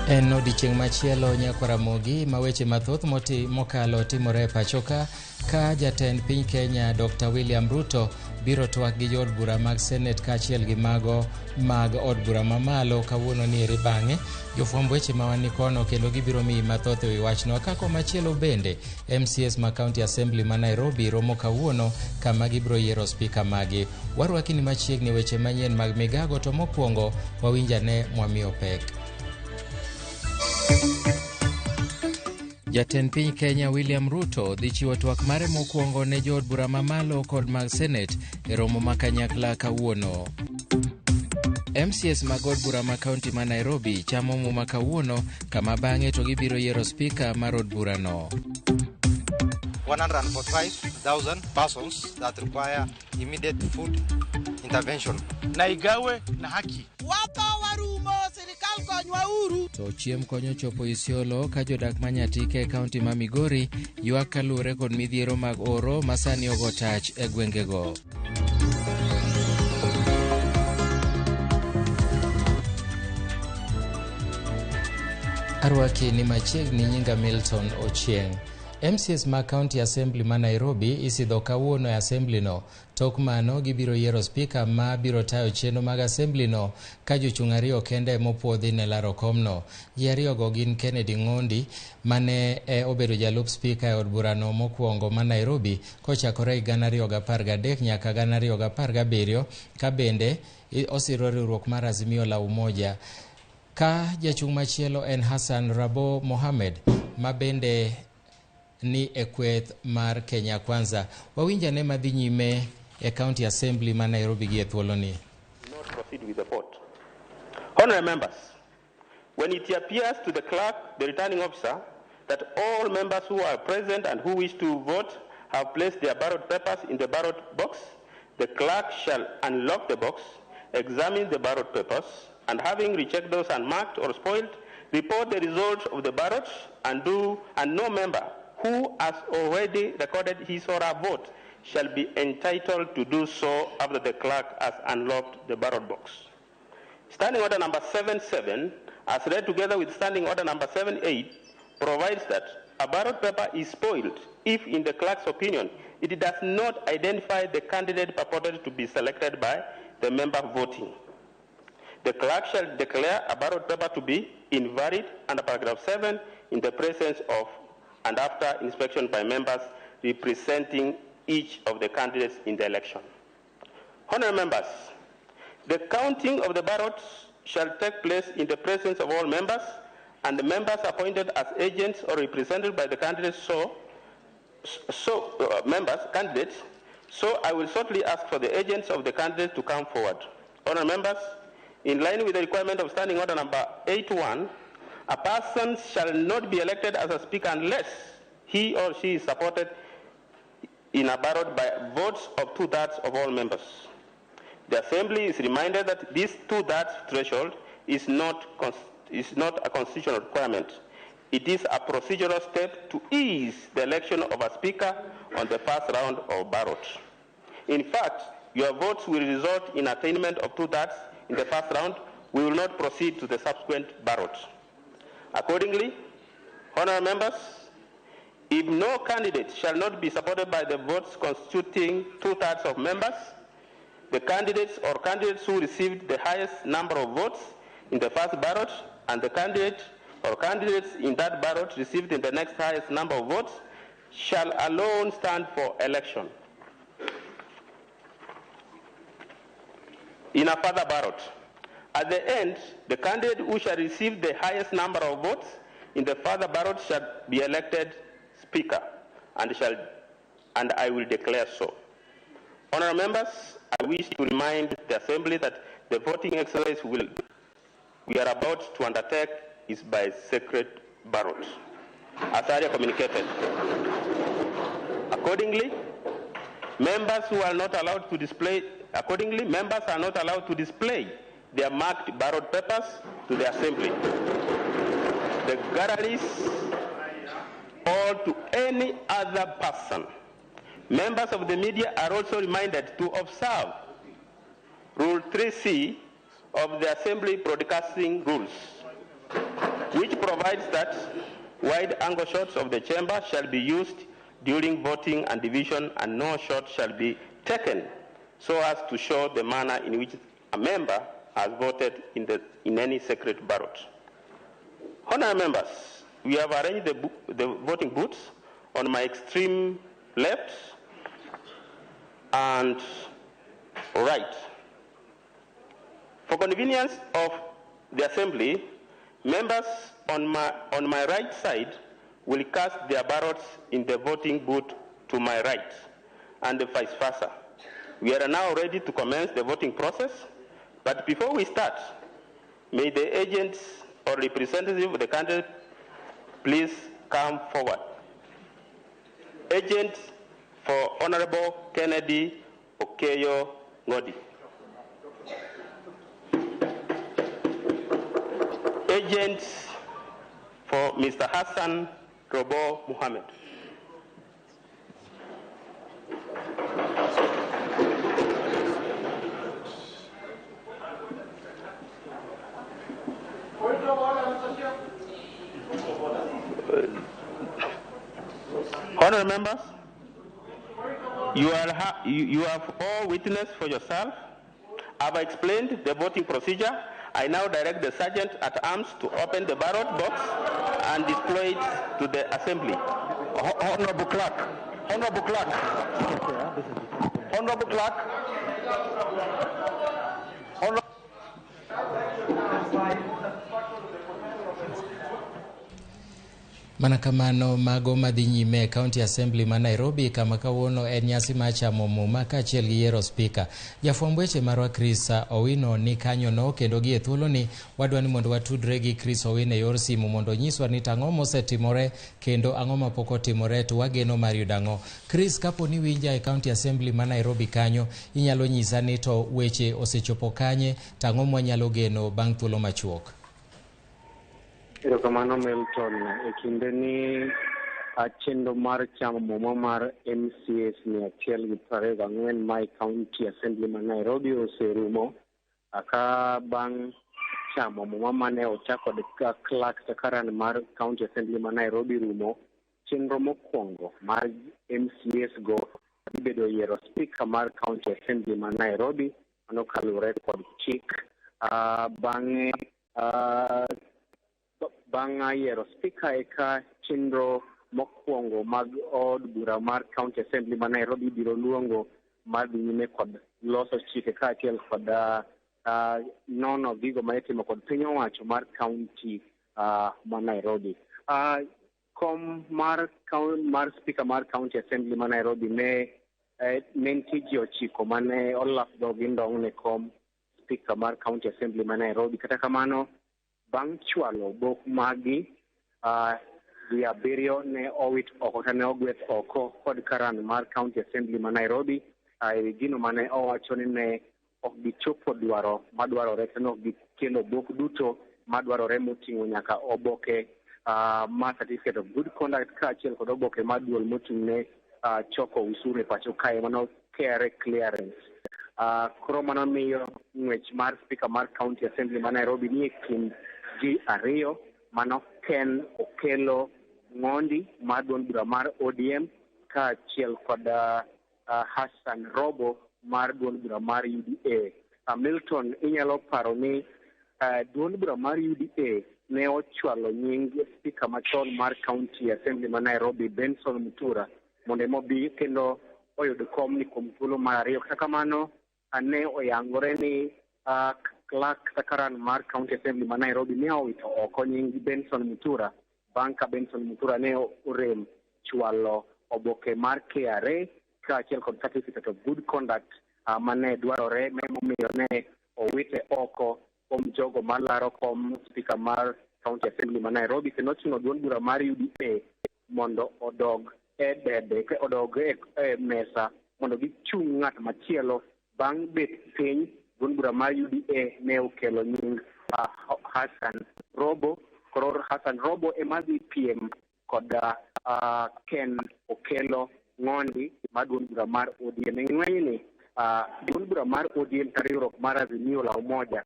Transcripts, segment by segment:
En odiechieng' machielo nyakwaramogi ma weche mathoth mokalo timore e pachoka ka jatend piny Kenya Dr. William Ruto biro twak gi jood bura mag Senate kaachiel gi mago mag od bura mamalo kawuono ni eri bang'e jofwamb weche ma wan kono kendo gibiro miyi mathoth ewi wachno. Ka komachielo bende MCAs ma County Assembly ma Nairobi romo kawuono kama gibiro yiero spika magi. Warwaki ni machiegni weche manyien mag migago to mokwongo wawinjane mwamiyo pek. Jatend piny Kenya William Ruto dhi chiwo twak mare mokwongo ne jood bura mamalo kod mag Senate e romo ma kanyakla kawuono. MCAs mag od bura ma kaunti ma Nairobi chamo muma kawuono kama bang'e to gibiro yiero spika mar od burano. 145,000 persons that require immediate food intervention. Na igawe na haki. Watho warumo, sirikal konywa uru. To chiem konyo chopo Isiolo ka jodak ma Nyatike e kaunti ma Migori ywak kaluwore kod midhiero mag oro ma sani ogo tach e gwengego. Arwaki ni machiegni nyinga Milton Ochieng. MCAs ma County Assembly ma Nairobi isidho kawuono e assembly no. Tok mano gibiro yiero spika ma biro tayo chenro mag assembly no ka jochung' ariyo kende mopuodhi ne laro komno. Ji ariyogo gin Kennedy Ng'ondi mane obedo jalup spika e od burano mokwongo ma Nairobi kochakore 2013 nyaka 2017 ka bende osiro riwruok mar Azimio la Umoja. Ka jachung' machielo en Hassan Rabo Mohamed ma bende ni e kweth mar Kenya Kwanza. Wawinjane madhi nyime e County Assembly ma Nairobi gi e thuoloni. Not proceed with the vote. Honorable members, when it appears to the clerk, the returning officer, that all members who are present and who wish to vote have placed their ballot papers in the ballot box, the clerk shall unlock the box, examine the ballot papers, and having rechecked those unmarked or spoiled, report the results of the ballots, and no member who has already recorded his or her vote shall be entitled to do so after the clerk has unlocked the ballot box. Standing order number 77, as read together with standing order number 78, provides that a ballot paper is spoiled if, in the clerk's opinion, it does not identify the candidate purported to be selected by the member voting. The clerk shall declare a ballot paper to be invalid under paragraph 7 in the presence of and after inspection by members representing each of the candidates in the election. Honorable members, the counting of the ballots shall take place in the presence of all members, and the members appointed as agents or represented by the candidates, so I will shortly ask for the agents of the candidates to come forward. Honorable members, in line with the requirement of standing order number 81, a person shall not be elected as a speaker unless he or she is supported in a ballot by votes of 2/3 of all members. The Assembly is reminded that this 2/3 threshold is not a constitutional requirement. It is a procedural step to ease the election of a speaker on the first round of ballot. In fact, your votes will result in attainment of 2/3 in the first round. We will not proceed to the subsequent ballot. Accordingly, honorable members, if no candidate shall not be supported by the votes constituting 2/3 of members, the candidates or candidates who received the highest number of votes in the first ballot and the candidate or candidates in that ballot received in the next highest number of votes shall alone stand for election. In a further ballot, at the end, the candidate who shall receive the highest number of votes in the further ballot shall be elected Speaker, and I will declare so. Honorable members, I wish to remind the Assembly that the voting exercise we are about to undertake is by secret ballot, as earlier communicated. Accordingly, members who are not allowed to display, accordingly, members are not allowed to display their marked ballot papers to the Assembly, the galleries, or to any other person. Members of the media are also reminded to observe Rule 3C of the Assembly Broadcasting Rules. which provides that wide-angle shots of the chamber shall be used during voting and division, and no shot shall be taken so as to show the manner in which a member has voted in any secret ballot. Honourable members, we have arranged the voting booths on my extreme left and right. For convenience of the Assembly, members on my right side will cast their ballots in the voting booth to my right, and vice versa. We are now ready to commence the voting process, but before we start, may the agents or representative of the candidate please come forward. Agent for Honorable Kennedy Okeyo Ngodi. Agent for Mr. Hassan Robo Muhammad. Honorable members, you have all witnessed for yourself. I've explained the voting procedure. I now direct the sergeant at arms to open the ballot box and display it to the Assembly. Honorable Clerk, Honorable Clerk, Honorable Clerk, Honorable. Mana kamano mago madhi nyime e County Assembly ma Nairobi kama kawuono en nyasi mar chamo muma kaachiel gi yiero spika. Jafwamb weche marwa Chris Owino ni kanyono kendo gie thuoloni wadwa ni mondo watudre gi Chris Owino e yor simu mondo onyiswa ni tang'o mosetimore kendo ang'o mapok otimore to wageno mar yudo ang'o. Chris, kapo ni winja e County Assembly ma Nairobi kanyo, inyalo nyisa ni to weche osechopo kanye, tang'o mwanyalo geno bang' thuolo machuok? Erokamano Milton, e kinde ni chenro mar chamo muma mar MCAs 124 ma e County Assembly ma Nairobi oserumo ka bang' chamo muma mane ochak kod clerk Sakaran mar County Assembly ma Nairobi rumo. Chenro mokwongo mar MCAs go ibedo yiero speaker mar County Assembly ma Nairobi mano kaluwore kod chik. Bang'e bang' yiero speaker eka chenro mokwongo mag od bura mar County Assembly ma Nairobi biro luongo mar dhi nyime kod loso chike kaachiel kod nono gigo ma itimo kod piny owacho mar county ma Nairobi. Kom mar speaker mar County Assembly ma Nairobi ne nitie ji 9 mane olap dhogi ndong' ne kom speaker mar County Assembly ma Nairobi. Kata kamano bang' chwalo bok magi ji 7 ne owit oko kata ne ogweth oko kod karan mar County Assembly ma Nairobi e gino mane owacho ni ne ok gichopo dwaro madwarore kendo ok gikelo bok duto madwarore moting'o nyaka oboke mar certificate of good conduct kaachiel kod oboke mar duol moting'ne choko usuru e pacho kae mano KRA clearance. Koro mano miyo ng'wech mar speaker mar County Assembly ma Nairobi nie kind ji 2 mano Ken Okello Ng'ondi mar duond bura mar ODM kaachiel kod Hassan Robo mar duond bura mar UDA. Milton, inyalo paro ni duond bura mar UDA ne ochwalo nying speaker machon mar County Assembly ma Nairobi Benson Mutura mondo emobi kendo oyud kom ni kuom thuolo mar 2. Kata kamano ne oyangore ni clerk Sakaran mar County Assembly ma Nairobi ne owito oko nying Benson Mutura bang' ka Benson Mutura ne orem chwalo oboke mar KRA kaachiel kod certificate of good conduct mane dwarore momiyo ne owite oko kuom jogo malaro kom speaker mar County Assembly ma Nairobi kendo ochuno duond bura mar UDA mondo odog e debe odog e mesa mondo gichung' ng'at machielo. Bang' bet piny duond bura mar UDA ne okelo nying Hassan Robo. Koro Hassan Robo ema dhi piem kod Ken Okello Ng'ondi mar duond bura mar ODM. E ng'wenyni duond bura mar ODM ka riwruok mar Azimio la Umoja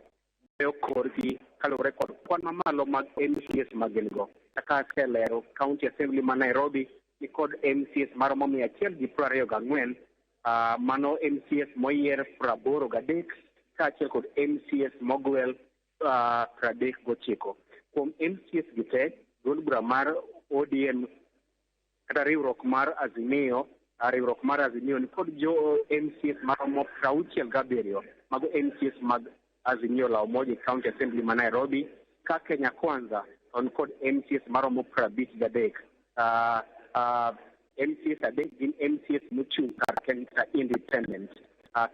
Goyo korgi kaluwore kod kwan mamalo mag MCAs ma gin go. Kaka aselero, County Assembly ma Nairobi ni kod MCAs maromo 124, mano MCAs moyier 83 kaachiel kod MCAs mogwel 39. Kuom MCAs gi te, duond bura mar ODM kata riwruok mar Azimio, riwruok mar Azimio ni kod jo MCAs maromo 67, mago MCAs mag Azimio la Umoja e County Assembly ma Nairobi, ka Kenya Kwanza to ni kod MCAs maromo 53. MCAs adek gin MCAs mochung' kar kendgi kata independent.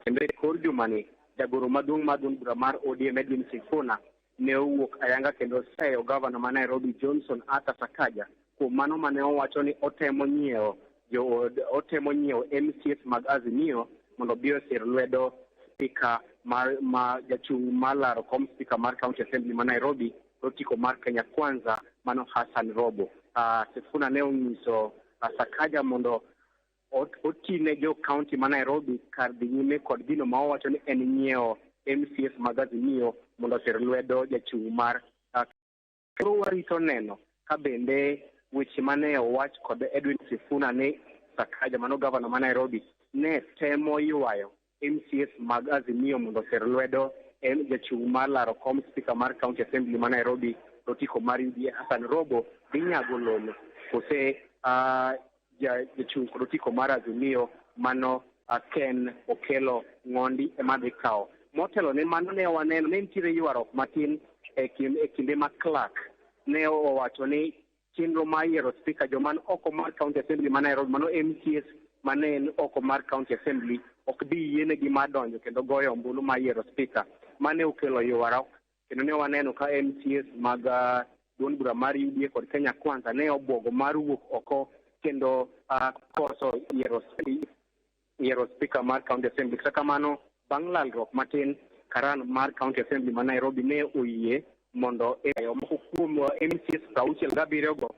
Kendo e kor jumani, jagoro maduong' mar duond bura mar ODM Edwin Sifuna ne owuok ayanga kendo seyo gavana ma Nairobi Johnson Arthur Sakaja kuom mano mane owacho ni otemo nyiewo jood otemo nyiewo MCAs mag Azimio mondo obi osir lwedo spika mar ma jachung' mar laro kom spika mar County Assembly ma Nairobi otiko mar Kenya Kwanza mano Hassan Robo. Sifuna ne onyiso Sakaja mondo otine jo county ma Nairobi kar dhi nyime kod gino ma owacho ni en nyiewo MCAs mag Azimio mondo osir lwedo jachung' mar koro warito neno ka bende weche mane owach kod Edwin Sifuna ni Sakaja mano gavana ma Nairobi ne temo ywayo MCAs mag Azimio mondo osir lwedo en jachung' mar laro kom spika mar County Assembly ma Nairobi otiko mar UDA Hassan Robo dhi nyago lolo kose jachung' kod otiko mar Azimio mano Ken Okello Ng'ondi ema dhi kawo. Motelo ne mano ne waneno ne nitiere ywaruok matin e kinde ma clerk ne owacho ni chenro mar yiero spika joma oko mar County Assembly ma Nairobi mano MCAs mane en oko mar County Assembly ok bi yienegi mar donjo kendo goyo ombulu mar yiero spika. Mane okelo ywaruok kendo ne waneno ka MCAs mag duond bura mar UDA kod Kenya Kwanza ne obwogo mar wuok oko kendo koso yiero spika mar County Assembly. Kata kamano, bang' lalruok matin, karan mar County Assembly ma Nairobi ne oyie mondo moko kuom MCAs 67 go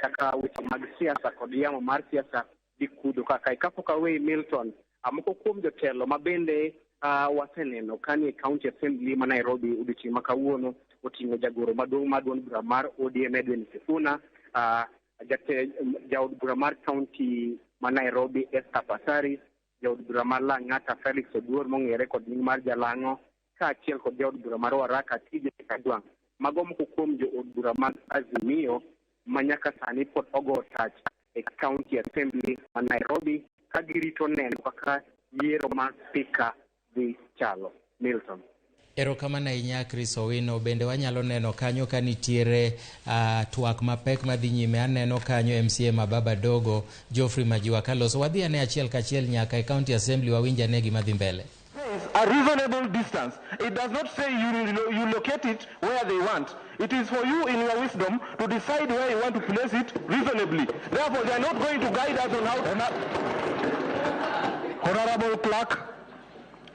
kaka weche mag siasa kod yamo mar siasa dhi kudho kaka. Kapok aweyi Milton, moko kuom jotelo ma bende waseneno kanie County Assembly ma Nairobi odiochieng' ma kawuono oting'o jagoro maduong' mar duond bura mar ODM Edwin Sifuna, jaod bura mar county ma Nairobi Esther Passaris, jaod bura mar Lang'ata Felix Oduor mong'ere kod nying mar Jalang'o, kaachiel kod jaod bura mar Waraka TJ Kajwang'. Mago moko kuom jood bura mag Azimio ma nyaka sani pod ogo tach e County Assembly ma Nairobi ka girito neno kaka yiero mar spika dhi chalo. Milton. Erokamano ahinya Chris Owino. Bende wanyalo neno kanyo ka nitiere twak mapek madhi nyime. Aneno kanyo MCA ma Baba Dogo Geoffrey Majiwa kaloso. Wadhi ane achiel kachiel nyaka e County Assembly wawinj ane gima dhi mbele. A reasonable distance. It does not say you locate it where they want. It is for you in your wisdom to decide where you want to place it reasonably. Therefore, they are not going to guide us on how to... Honorable Clerk,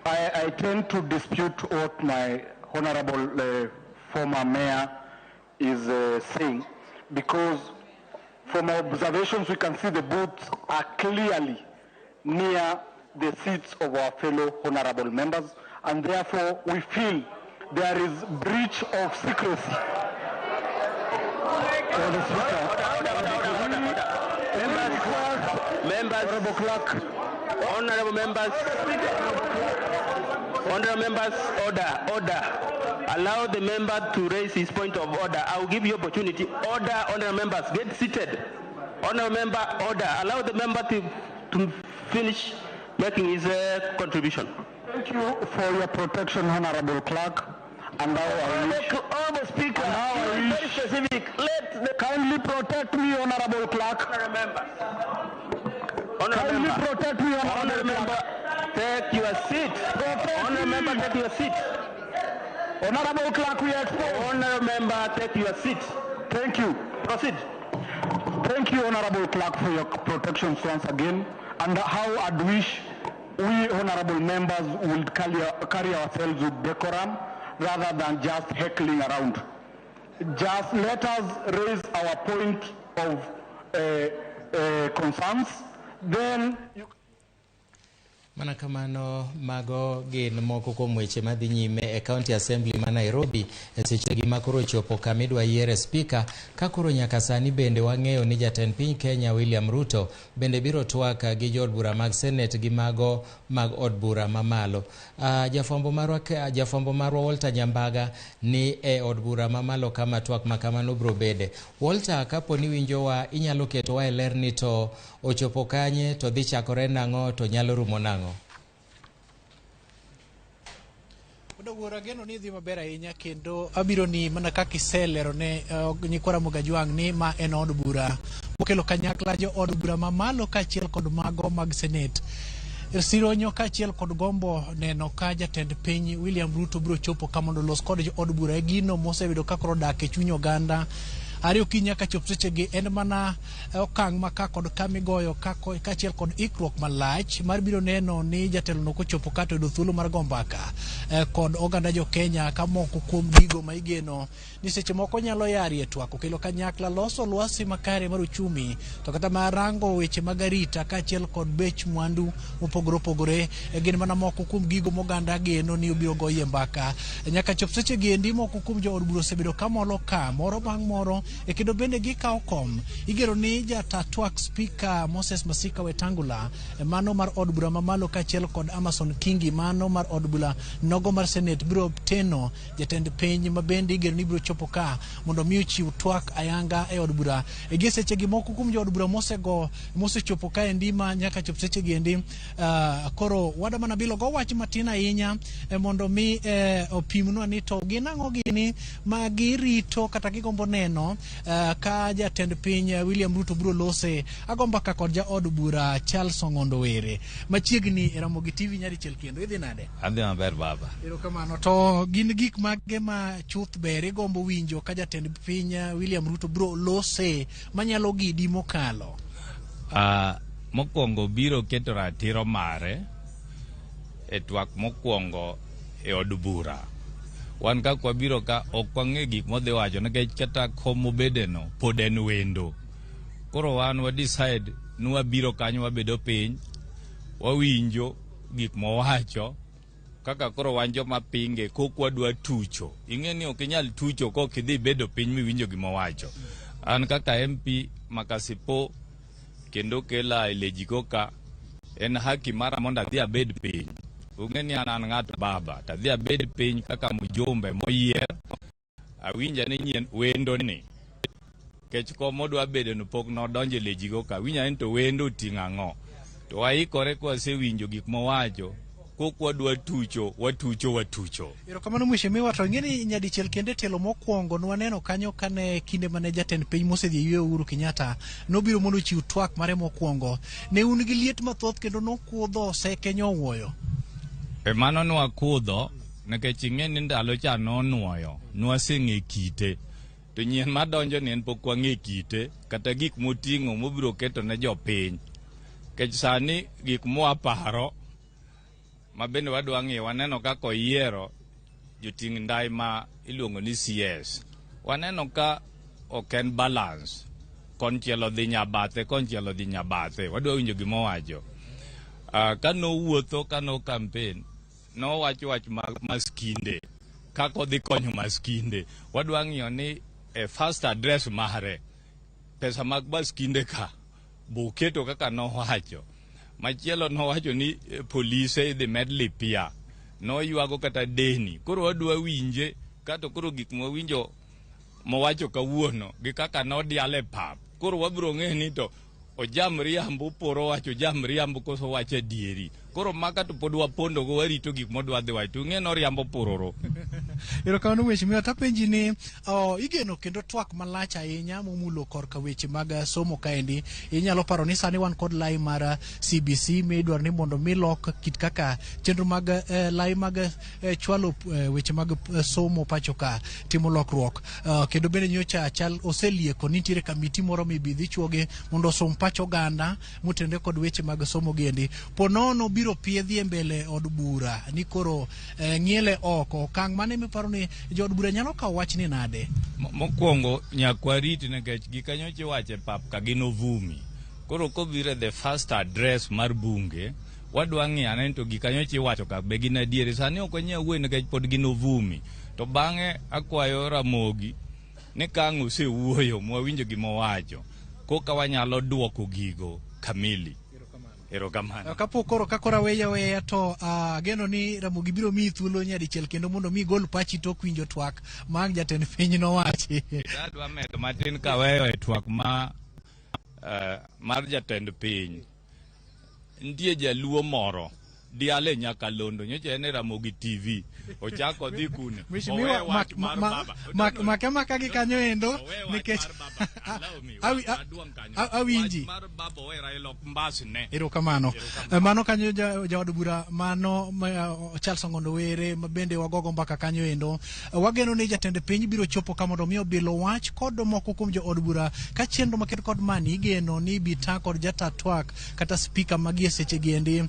I tend to dispute what my honorable former mayor is saying, because from our observations we can see the booths are clearly near the seats of our fellow honorable members, and therefore we feel there is breach of secrecy. Members, Honorable Clerk, honorable members, honorable members, order, order. Allow the member to raise his point of order. I will give you opportunity. Order, honorable members, get seated. Honorable member, order. Allow the member to finish making his contribution. Thank you for your protection, Honorable Clerk. And now I wish, Honorable Speaker, now I very specific. Let the kindly protect me, Honorable Clerk. Honorable member. Honorable Kindly member. protect me, Honorable Honorable member, Clerk. take your seat. Protect Honorable me. member, take your seat. Honorable Clerk, we are exposed. Honorable member, take your seat. Thank you. Proceed. Thank you, Honorable Clerk, for your protections once again. And how I'd wish we honorable members would carry ourselves with decorum rather than just heckling around. Just let us raise our point of concerns. Then you Mana kamano, mago gin moko kuom weche madhi nyime e County Assembly ma Nairobi e sechegi ma koro ochopo kama idwa yiere spika, ka koro nyaka sani bende wang'eyo ni jatend piny Kenya William Ruto bende biro twak gi jood bura mag Senate gi mago mag od bura mamalo. Jafwambo marwa Walter Nyambaga ni e od bura mamalo kama twak ma kamano biro bede. Walter, kapo ni winjowa, inyalo ketowa e ler ni to ochopo kanye, to dhi chakore nang'o, to nyalo rumo nang'o? Wuora, ageno ni idhi maber ahinya, kendo abiro ni mana kaka iselero ne nyikwa Ramogi Ajwang' ni ma en od bura mokelo kanyakla jo od bura mamalo kaachiel kod mago mag Senate. Sironyo kaachiel kod gombo neno ka jatend piny William Ruto biro chopo ka mondo olos kod jo od bura e gino mosebedo ka koro odak e chuny oganda. Ariyo okinyi nyaka chop sechegi en mana okang' ma ka kod ka migoyo kaachiel kod ikruok malach mar biro neno ni jatelono kochopo ka to yudo thuolo mar go mbaka kod oganda jo Kenya, ka moko kuom gigo ma igeno ni seche moko nyalo yarie twak okelo kanyakla loso lwasi makare mar uchumi, to kata mar rango weche mag arita kaachiel kod bech mwandu mopogore opogore gin mana moko kuom gigo moganda geno ni obiro goyie mbaka. Nyaka chop sechegi endi moko kuom jood bura osebedo kamolo ka moro bang' moro, e kendo bende gikawo kom. Igeno ni jata twak Spika Moses Masika Wetangula, mano mar od bura mamalo, kaachiel kod Amason Kingi, mano mar od bura nogo mar Senate, biro teno jatend piny ma bende igeno ni biro chopo ka mondo mi ochiw twak ayanga e od bura. E gie sechegi moko kuom jood bura mosechopo kaendi ma nyaka chop sechegi endi, koro wada mana bilo go wach matin ahinya mondo mi opimnwa ni to gin ang'o gini ma girito kata gigombo neno ka jatend piny William Ruto biro lose. Agomba ka kod jaod bura Charles Ong'ondo Were machiegni e Ramogi TV nyadichiel kendo. Idhi nade? Adhi maber, baba. Erokamano. To gin gik mage ma chuth ber igombo winjo ka jatend piny William Ruto biro lose manyalo gidi mokalo? Mokwongo biro keto ratiro mare e twak mokwongo e od bura. Wan kaka wabiro ka ok wang'e gik modhi wacho, nikech kata kom mobedeno pod en wendo. Koro wan wa decide ni wabiro kanyo, wabedo piny, wawinjo gik mowacho, kaka koro wan joma pinge kok wadwa tucho. Ing'e ni ok inyal tucho kok idhi bedo piny miwinjo gima owacho. An kaka MP Makasipo kendo kela e Lejiko ka, en haki mara mondo adhi abed piny. Ung'e ni an ng'at baba, tadhi abed piny kaka mjumbe moyier. Awinja ni nyien wendo ni. Kech kom modwa bedo no pok nodonjo e Lejiko ka. Awinja ni to wendo oting'o ang'o. To waikore kwasewinjo gik mowacho, kok wadwa tucho, watucho, watucho. Erokamano mheshimiwa. To ing'e ni nyadichiel kendo e tielo mokwongo nwaneno kanyo kane kinde mane jatend piny mosedhi e yweyo Uhuru Kenyatta nobiro mondo ochiw twak mare mokwongo, ne un gi liet mathoth kendo nokudho seke nyowuoyo. E mano nwakudho nikech ing'e ni ndalo cha nonuoyo, nwaseng'e kite. To nyien madonjo ni en pok wang'e kite kata gik moting'o mobiro keto ne jopiny. Nikech sani gik mwaparo ma bende wadwa ng'iyo, waneno kaka oyiero joting' ndai ma iluongo ni CS. Waneno ka ok en balance. Konchiel odhi nyabathe, konchiel odhi nyabathe. Wadwa winjo gima owacho. Ka nowuotho, ka no campaign, nowacho wach mag maskinde, kaka odhi konyo maskinde. Wadwa ng'iyo ni e first address mare, pesa mag maskinde ka boketo kaka nowacho. Machielo nowacho ni polise idhi med lipia. Noywago kata deni. Koro wadwa winje kato koro gik mwawinjo mowacho kawuono gi kaka nodial e pap. Koro wabiro ng'e ni to ojam riambo, poro wacho jam riambo koso wacho adieri. Koro maka to pod wapondo go, warito gik modwa dhi wacho. To ing'e noriambo pururu. Erokamano mheshimiwa. Tapenji ni igeno kendo twak malach ahinya momulo korka weche mag somo kaendi. Inyalo paro ni sani wan kod lai mar CBC midwaro ni mondo mi lok kit kaka chenro mag lai mag chwalo weche mag somo pacho ka timo lokruok. Kendo bende nyocha chal oselieko ni nitiere kamiti moro mibidhi chuogi mondo osom pach oganda motenore kod weche mag somo giendi. Po nono biro piedhi e mbele od bura ni koro ng'iele oko. Okang' mane miparo ni jood bura nyalo kawo wachni nade? Mokwongo nyaka warit nikech gikanyocha iwacho e pap ka gin ovumi. Koro kobiro e the first address mar bunge, Wadwa ng'iyo ane ni to gik anyocha iwacho ka be gin adieri. Sani ok wanyal wuoyo nikech pod gin ovumi. To bang'e akwayo Ramogi ni ka ang' osewuoyo mwawinjo gima owacho, koka wanyalo duoko gigo kamili. Erokamano. Kapok koro ka koro aweya weya to ageno ni Ramogi biro miyi thuolo nyadichiel kendo mondo mi igol pachi tok winjo twak ma ang' jatend piny nowachi. Adwa medo matin kaweyo e twak ma mar jatend piny. Nitie jaluo moro diale nyakalondo nyocha en e Ramogi TV ochako odhi kune. Mheshimiwa, Owe wach mar baba. Make maka gi kanyo endo Owe wach nikech mar baba. Allow me, aduong' kanyo. Awinji. Wach mar baba owe Raila ok mbasne. Erokamano. Mano kanyo jaod bura mano Charles Ong'ondo Were ma bende wagogo mbaka kanyo endo. Wageno ni jatend piny biro chopo ka mondo mi obil wach kod moko kuom jood bura ka chenro maket kod mani igeno ni bita kod jata twak kata spika magi e seche gi endi,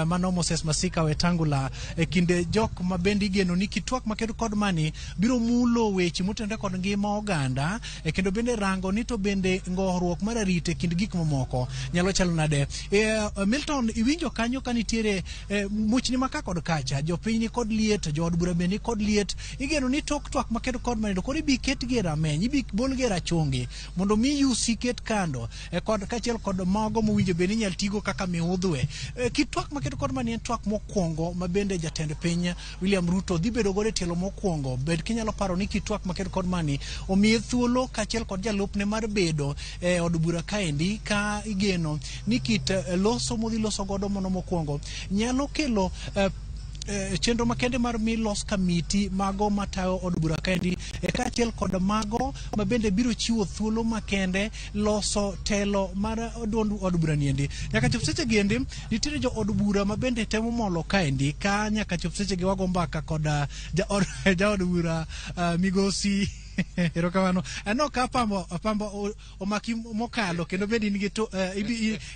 mano Moses Masika Wetangula e kinde jok ma bende igeno ni kitwak maket kod mani biro mulo weche motenore kod ngima oganda, kendo bende rango ni to bende ng'oruok mar arita e kind gik mamoko nyalo chalo nade. Milton, iwinjo kanyo ka nitiere muchni maka kod kacha, jopiny ni kod liet, jood bura bende ni kod liet. Igeno ni tok twak maket kod mani to koro ibi ketgi e rameny, ibi bolgi e rachungi mondo mi UC ket kando, kod kaachiel kod mago mowinjo bed ni inyal tigo kaka miudhwe. Kit twak maket kod mani en twak mokwongo ma bende jatend piny William Ruto dhi bedo godo e tielo mokwongo. Bed kinyalo paro ni kit twak maket kod mani omiye thuolo kaachiel kod jalupne mar bedo e od bura kaendi, ka igeno ni kit loso modhi loso godo mono mokwongo nyalo kelo chenro makende mar mi los kamiti mago matayo od bura kaendi, kaachiel kod mago ma bende biro chiwo thuolo makende loso telo mar duond od bura niendi. Nyaka chop seche gi endi nitiere jo od bura ma bende temo molo kaendi, ka nyaka chop seche gi wago mbaka kod jaod bura migosi. Erokamano. Aneno ka pambo omaki mokalo kendo bende in gi to,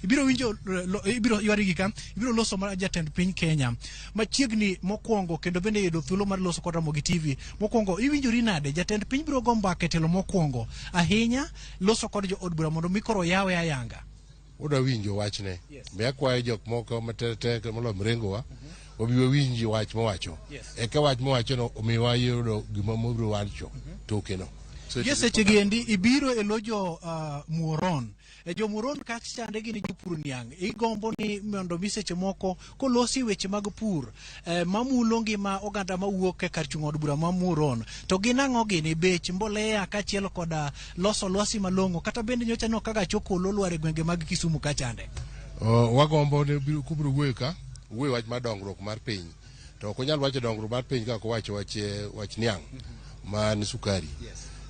ibiro winjo, ibiro ywari gi ka ibiro loso mar jatend piny Kenya machiegni mokwongo kendo bende yudo thuolo mar loso kod Ramogi TV mokwongo. Iwinjori nade? Jatend piny biro go mbaka e telo mokwongo ahinya loso kod jo od bura mondo mi koro yawe ayanga. Wadwa winjo wachne. Be akwayo jok moko matek moloyo mrengowa wabi wawinji wach mowacho. Eka wach mowachono omiwa yudo gima mobiro wacho tokeno. So it Gie is seche gi endi ibiro e lo jo Muoron. Jo Muoron kacha chande gin jopur niang'. Igombo ni mondo mi seche moko kolosi weche mag pur, mamulo ngima oganda mawuok e kar chung' od bura ma Muoron. To gin ang'o gini? Bech mbolea kaachiel koda loso lwasi malong'o, kata bende nyocha no ka gach okolo olwar e gwenge mag Kisumu kachande. Wagombo ni kubiro wuoyo ka wuoyo wach mar dongruok mar piny, to ok onyal wacho dongruok mar piny ka ok owacho wach niang' man sukari.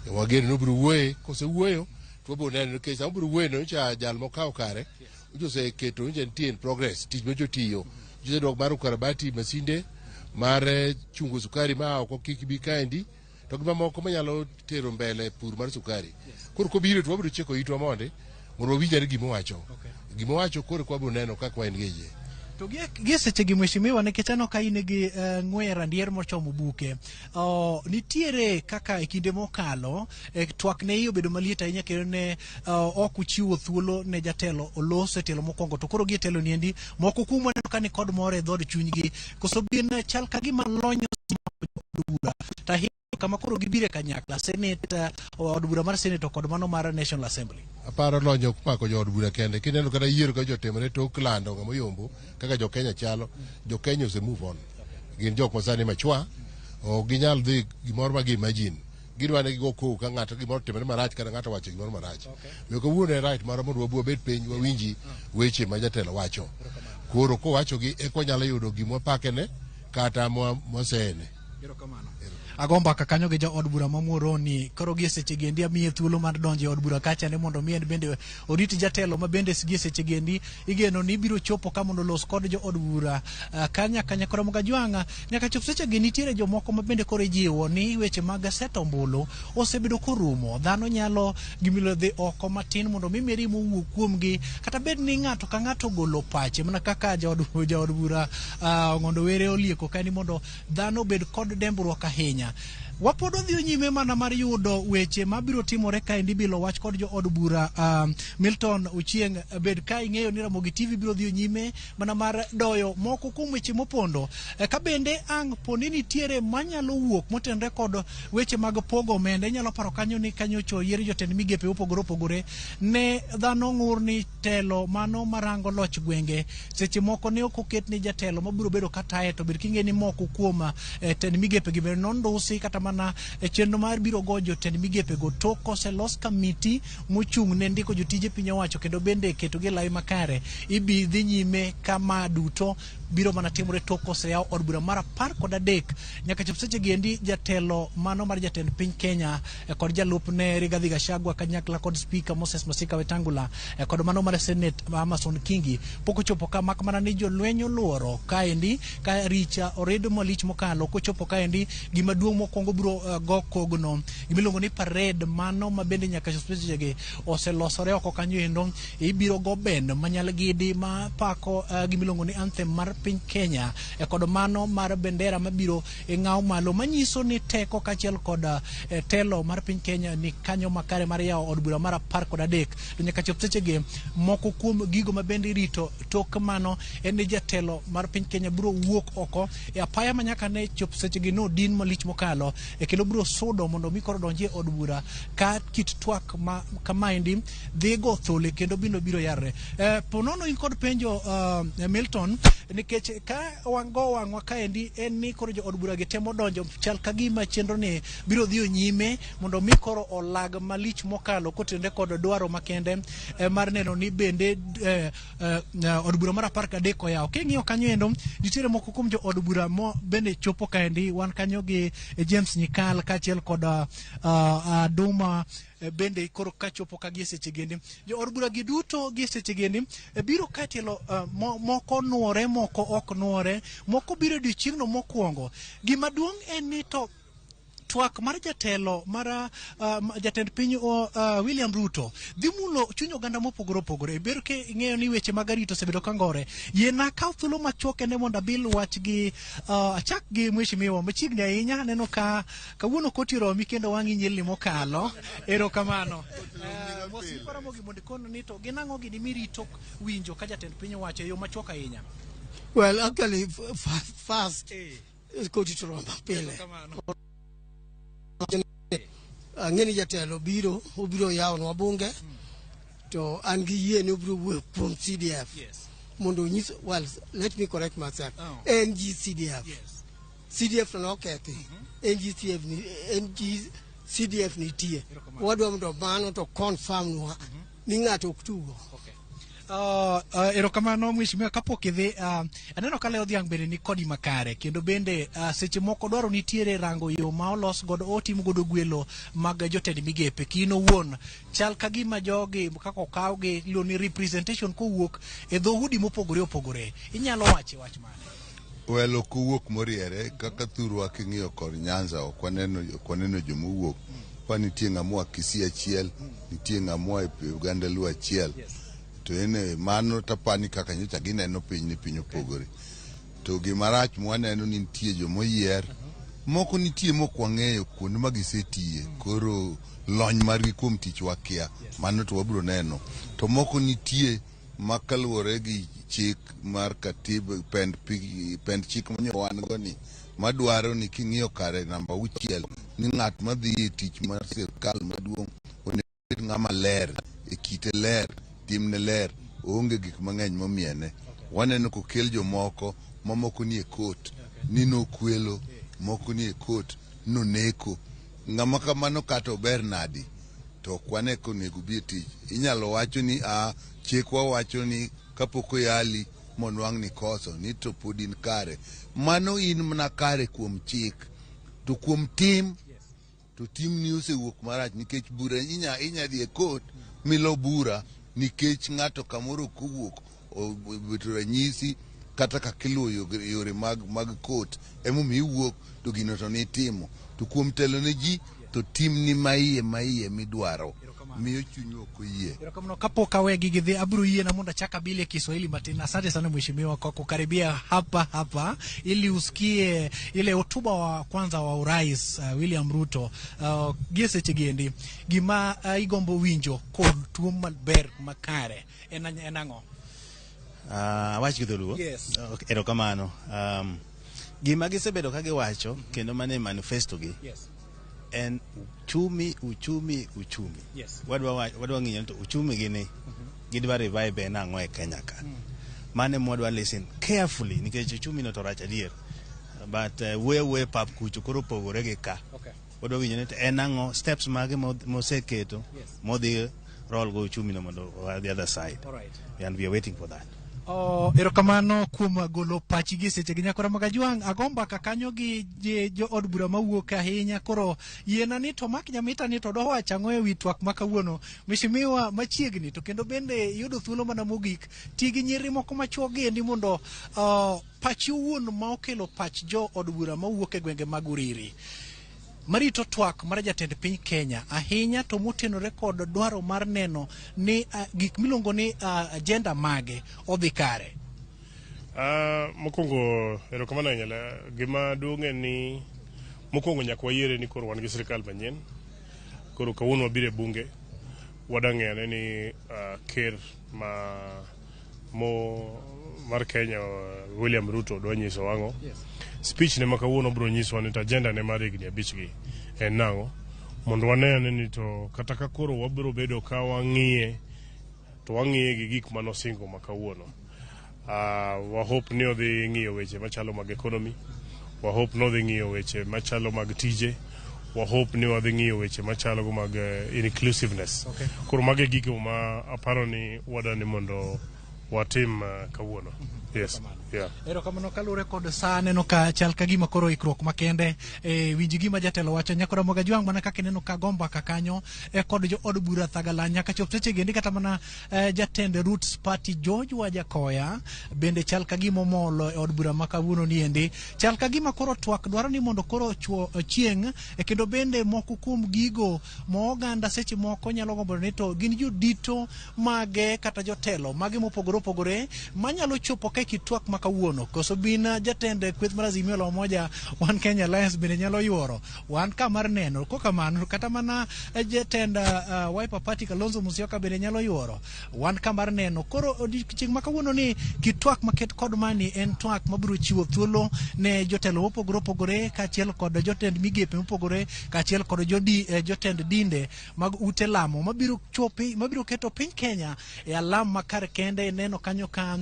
Wageno ni obiro wuoye. Kosewuoyo to wabiro neno, nikech sama obiro wuoyo no nyocha jal mokawo kare nyocha oseketo, nyocha nitie in progress tich manyocha otiyo, nyocha osedwoko mar ukarabati masinde mar chungo sukari ma oko kik bi kaendi, to gi mamoko manyalo tero mbele pur mar sukari. Koro kobiro to wabiro chiko itwa mondo wawinj ane gimowacho. Gimowacho koro wabiro neno kaka wa engage. To gie seche gi, mheshimiwa, nikech aneno ka in gi ng'we randier mochomo buke, nitiere kaka e kinde mokalo, twak ne iye obedo maliet ahinya kendo ne ok uchiwo thuolo ne jatelo olos e tielo mokwongo, to koro gie telo niendi moko kuom waneno ka ni kod mor e dhood chunygi koso bin chal ka gima lony od bura, to ahinya kama koro gibire kanyakla senate, od bura mar senate to kod mano mar National Assembly. Aparo lony ok mako jood bura kende. Kineno kata yiero ka jotimore tok lando ng'ama oyombo kaka jo Kenya chalo, jo Kenya ose move on. Gin jok masani machwa, ok ginyal dhi gimoro ma gi imagine. Gidwa ni gigo koko ka ng'ato gimoro otimore marach kata ng'ato owacho gimoro marach. Omiyo kawuono en right marwa mondo wabi wabed piny wawinji weche ma jatelo wacho. Koro kowachogi eka wanyalo yudo gima wapakene kata mwaseyene. Ago mbaka kanyo gi jaod bura ma Muhoroni. Koro gie seche gi endi amiye thuolo mar donjo e od bura kacha ne mondo mi en bende orit jatelo ma bende gie seche gi endi igeno ni biro chopo ka mondo olos kod jood bura, kanya kanya koro Mogajwang'a. Nyaka chop seche gi nitiere jomoko ma bende koro ijiwo ni weche mag seto ombulu osebedo korumo. Dhano nyalo gimilo dhi oko matin mondo mi mirima owuog kuomgi, kata bed ni ng'ato ka ng'ato ogolo pache mana kaka jaod bura Ong'ondo Were olieko ka ni mondo dhano obed kod dembruok ahinya. Wapod wadhi nyime mana mar yudo weche mabiro timore kaendi bilo wach kod jo od bura Milton Ochieng. Bed ka ing'eyo ni Ramogi TV biro dhi nyime mana mar doyo moko kuom weche mopondo. Ka bende ang' poni nitiere manyalo wuok motenre kod weche mag pogo omenda, inyalo paro kanyo ni kanyocho yiero jotend migepe mopogore opogore ne dhano ng'ur ni telo mano marango loch gwenge seche moko ne ok oket ni jatelo mabiro bedo kataye, to bed king'e ni moko kuom tend migepe gi bende nondusi kata mana chenro mar biro go jotend migepe go tok koselos kamiti mochung' ne ndiko jotije piny owacho kendo bende ketogi e lai makare. Ibi dhi nyime kama duto biro mana timore tok koseyaw od bura mar 13. Nyaka chop seche gi endi jatelo mano mar jatend piny Kenya kod jalupne Rigathi Gachagua kanyakla kod Speaker Moses Masika Wetangula kod mano mar Senate Amason Kingi pok ochopo ka, mak mana ni jolweny oluoro kaendi ka richa orid malich mokalo. Kochopo kaendi gima duong' mokwongo biro go kogno gimiluongo ni parade mano ma bende nyaka chop seche gi oselosore oko kanyo endo. Ibiro go ben manyal gidi ma pako gimiluongo ni anthem mar piny Kenya kod mano mar bendera mabiro e ng'aw malo manyiso ni teko kaachiel kod telo mar piny Kenya ni kanyo makare mar yawo od bura mar 13. To nyaka chop seche gi moko kuom gigo ma bende irito tok mano en ni jatelo mar piny Kenya biro wuok oko e apaya ma nyaka ne chop seche gi nodin malich mokalo kendo biro sudo mondo mi koro donji e od bura ka kit twak ma kamaendi dhi go thole kendo biro yarre. Ponono in kod penjo Milton, nikech ka wango wang'wa kaendi en ni koro jo od bura gi temo donjo chal ka gima chenro ni biro dhi nyime mondo mi koro olag malich mokalo kotenore kod dwaro makende mar neno ni bende od bura mar 13 oyaw. King'iyo kanyo endo nitiere moko kuom jo od bura mo bende chopo kaendi. Wan kanyo gi James Nyikal kaachiel kod Aduma bende koro kachopo ka gi seche gendi. Jo od bura gi duto gi seche gendi biro katielo moko nuore, moko ok nuore, moko biro odiochieng'no mokwongo. Gima duong' en ni to twak mar jatelo mar jatend piny William Ruto dhi mulo chuny oganda mopogore opogore. Ber ke ing'eyo ni weche mag arita osebedo ka ngore. Yiena kaw thuolo machuok kende mondo abil wach gi achak gi mheshimiwa machiegni ahinya. Aneno ka kawuono koti romi kendo wang'i nyilni mokalo. Erokamano. Mos Ramogi mondo ikon ni to gin ang'o gini mirito winjo ka jatend piny owacho e yo machuok ahinya. Well, actually, first, koti to roma pile. Ang'e ni jatelo biro, obiro yawonwa bunge, to an gi yie ni obiro wuoyo kuom CDF. Mondo onyis, well, let me correct myself. NGCDF. CDF to nokethi. NGCF ni, NGCDF nitie. Wadwa mondo mano to confirm nwa ni ng'ato ok tugo. Erokamano mheshimiwa. Kapok idhi, aneno ka Leo Dhiang' bende ni kodi makare kendo bende seche moko dwaro nitiere rango yo ma olos godo otim godo gwelo mag jotend migepe. Kin owuon chal ka gima jogi kaka okawgi iluongo ni representation kowuok e dhoudi mopogore opogore. Inyalo wache wach mane? Well, ok owuok moriere kaka thurwa king'iyo kor Nyanza ok waneno jomowuok. Kwa nitie ng'ama oa Kisii achiel, nitie ng'ama oa e Uganda Luo achiel. To en mano tapani kaka nyocha gineno piny ni piny opogore. To gima rach mwaneno ni nitie jomoyier, moko nitie mok wang'eyo kuonde ma gisetiye, koro lony margi kuom tich wakia, mano to wabiro neno. To moko nitie ma kaluwore gi chik mar katiba pend chik manyo wan go ni madwaro ni king'iyo kare namba 6 ni ng'at madhi e tich mar sirkal maduong' onego obed ng'ama ler e kite ler, timne ler, oonge gik mang'eny momiene. Waneno kokel jomoko mamoko ni e kot ni nokwelo, moko ni e kot noneko. Ng'ama kamano kata ober nadi to ok wane konego bi e tich. Inyalo wacho ni a chikwa wacho ni kapok oyali monwang' ni koso ni to pod in kare. Mano in mana kare kuom chik, to kuom tim to timni osewuok marach nikech bura inya dhi e kot milo bura nikech ng'ato kamoro ok owuok obeto ranyisi Kata kaka iluwo yore mag court emomiyo iwuok to gino to nitimo. To kuom telo ne ji to timni maiye maiye midwaro miyo chunywa ok oyie. Erokamano. Kapok awegi gidhi, abiro yiena mondo achak abili Kiswahili matin. Asante sana mheshimiwa kwa kukaribia hapa hapa ili usikie ile hotuba wa kwanza wa urais William Ruto gie seche giendi. Gima igombo winjo kod tuo maber makare en ang'o? Awach gi dholuo. Yes. Okay, erokamano. Gima gisebedo ka giwacho kendo mane manifesto gi en uchumi, uchumi, uchumi. Wadwa ng'iyo to uchumi gi ni gidwa revive en ang'o e Kenya ka. Mano ema wadwa listen carefully nikech uchumi no to rach adier. But wuoyo wuoyo e pap kucho koro opogore gi ka. Wadwa winjo ni to en ang'o steps mage moseketo modhi roll go uchumi no mondo oa the other side. All right. And we are waiting for that. Oh, erokamano kuom golo pachi gi seche gi nyakora Magajwang'. Agomba ka kanyo gi jo od bura mawuok ahinya. Koro yiena ni to mak nyamita ni to dowacho ang'o e wi twak ma kawuono. Mheshimiwa machiegni to kendo bende yudo thuolo mana mogik ti gi nyiri moko machuok gi endi mondo pachi owuon ma okelo pach jo od bura mawuok e gwenge mag Uriri marito twak mar jatend piny Kenya ahinya to motenore kod dwaro mar neno ni gik miluongo ni agenda mage odhi kare. Mokwongo erokamano ahinya. Gima duong' en ni mokwongo nyaka wayiere ni koro wan gi sirikal manyien. Koro kawuono wabiro e bunge wadwa ng'eyo ane ni ker mar Kenya William Ruto dwa nyiso ang'o. Speech ne ma kawuono biro nyisowa ni to agenda ne mar higni 5 gi en nang'o mondo wane ane ni to kata ka koro wabiro bedo ka wang'iye to wang'iye gi gik manosingo ma kawuono. Wahope ni odhi ng'iyo weche machalo mag economy, wahope ni odhi ng'iyo weche machalo mag tije, wahope ni wadhi ng'iyo weche machalo mag inclusiveness. Koro mago e gigo ma aparo ni wadwa ni mondo watim kawuono. Yes. Yeah. Erokamano. Kaluwore kod saa neno ka chal ka gima koro ikruok makende winj gima jatelo wacho nyakora Mogajwang' mana kaka ineno ka gomba ka kanyo kod jo od bura Thagala nyaka chop seche gendi kata mana jatend Roots Party George Wajakoya bende chal ka gima omolo e od bura ma kawuono ni endi chal ka gima koro twak dwaro ni mondo koro chuo chieng' kendo bende moko kuom gigo ma oganda seche moko nyalo gombo ni to gin jodito mage kata jotelo mage mopogore opogore manyalo chopo ka kit twak ma kawuono koso bin jatend kweth mar Azimio la Umoja One Kenya Alliance bende nyalo yuoro wan ka mar neno kokamano kata mana jatend Wiper Party Kalonzo Musyoka bende nyalo yuoro wan ka mar neno. Koro odiochieng' ma kawuono ni kit twak maket kod mani en twak mabiro chiwo thuolo ne jotelo mopogore opogore kaachiel kod jotend migepe mopogore kaachiel kod jotend dinde mag ute lamo mabiro chopi mabiro keto piny Kenya e alam makar kende. Neno kanyo ka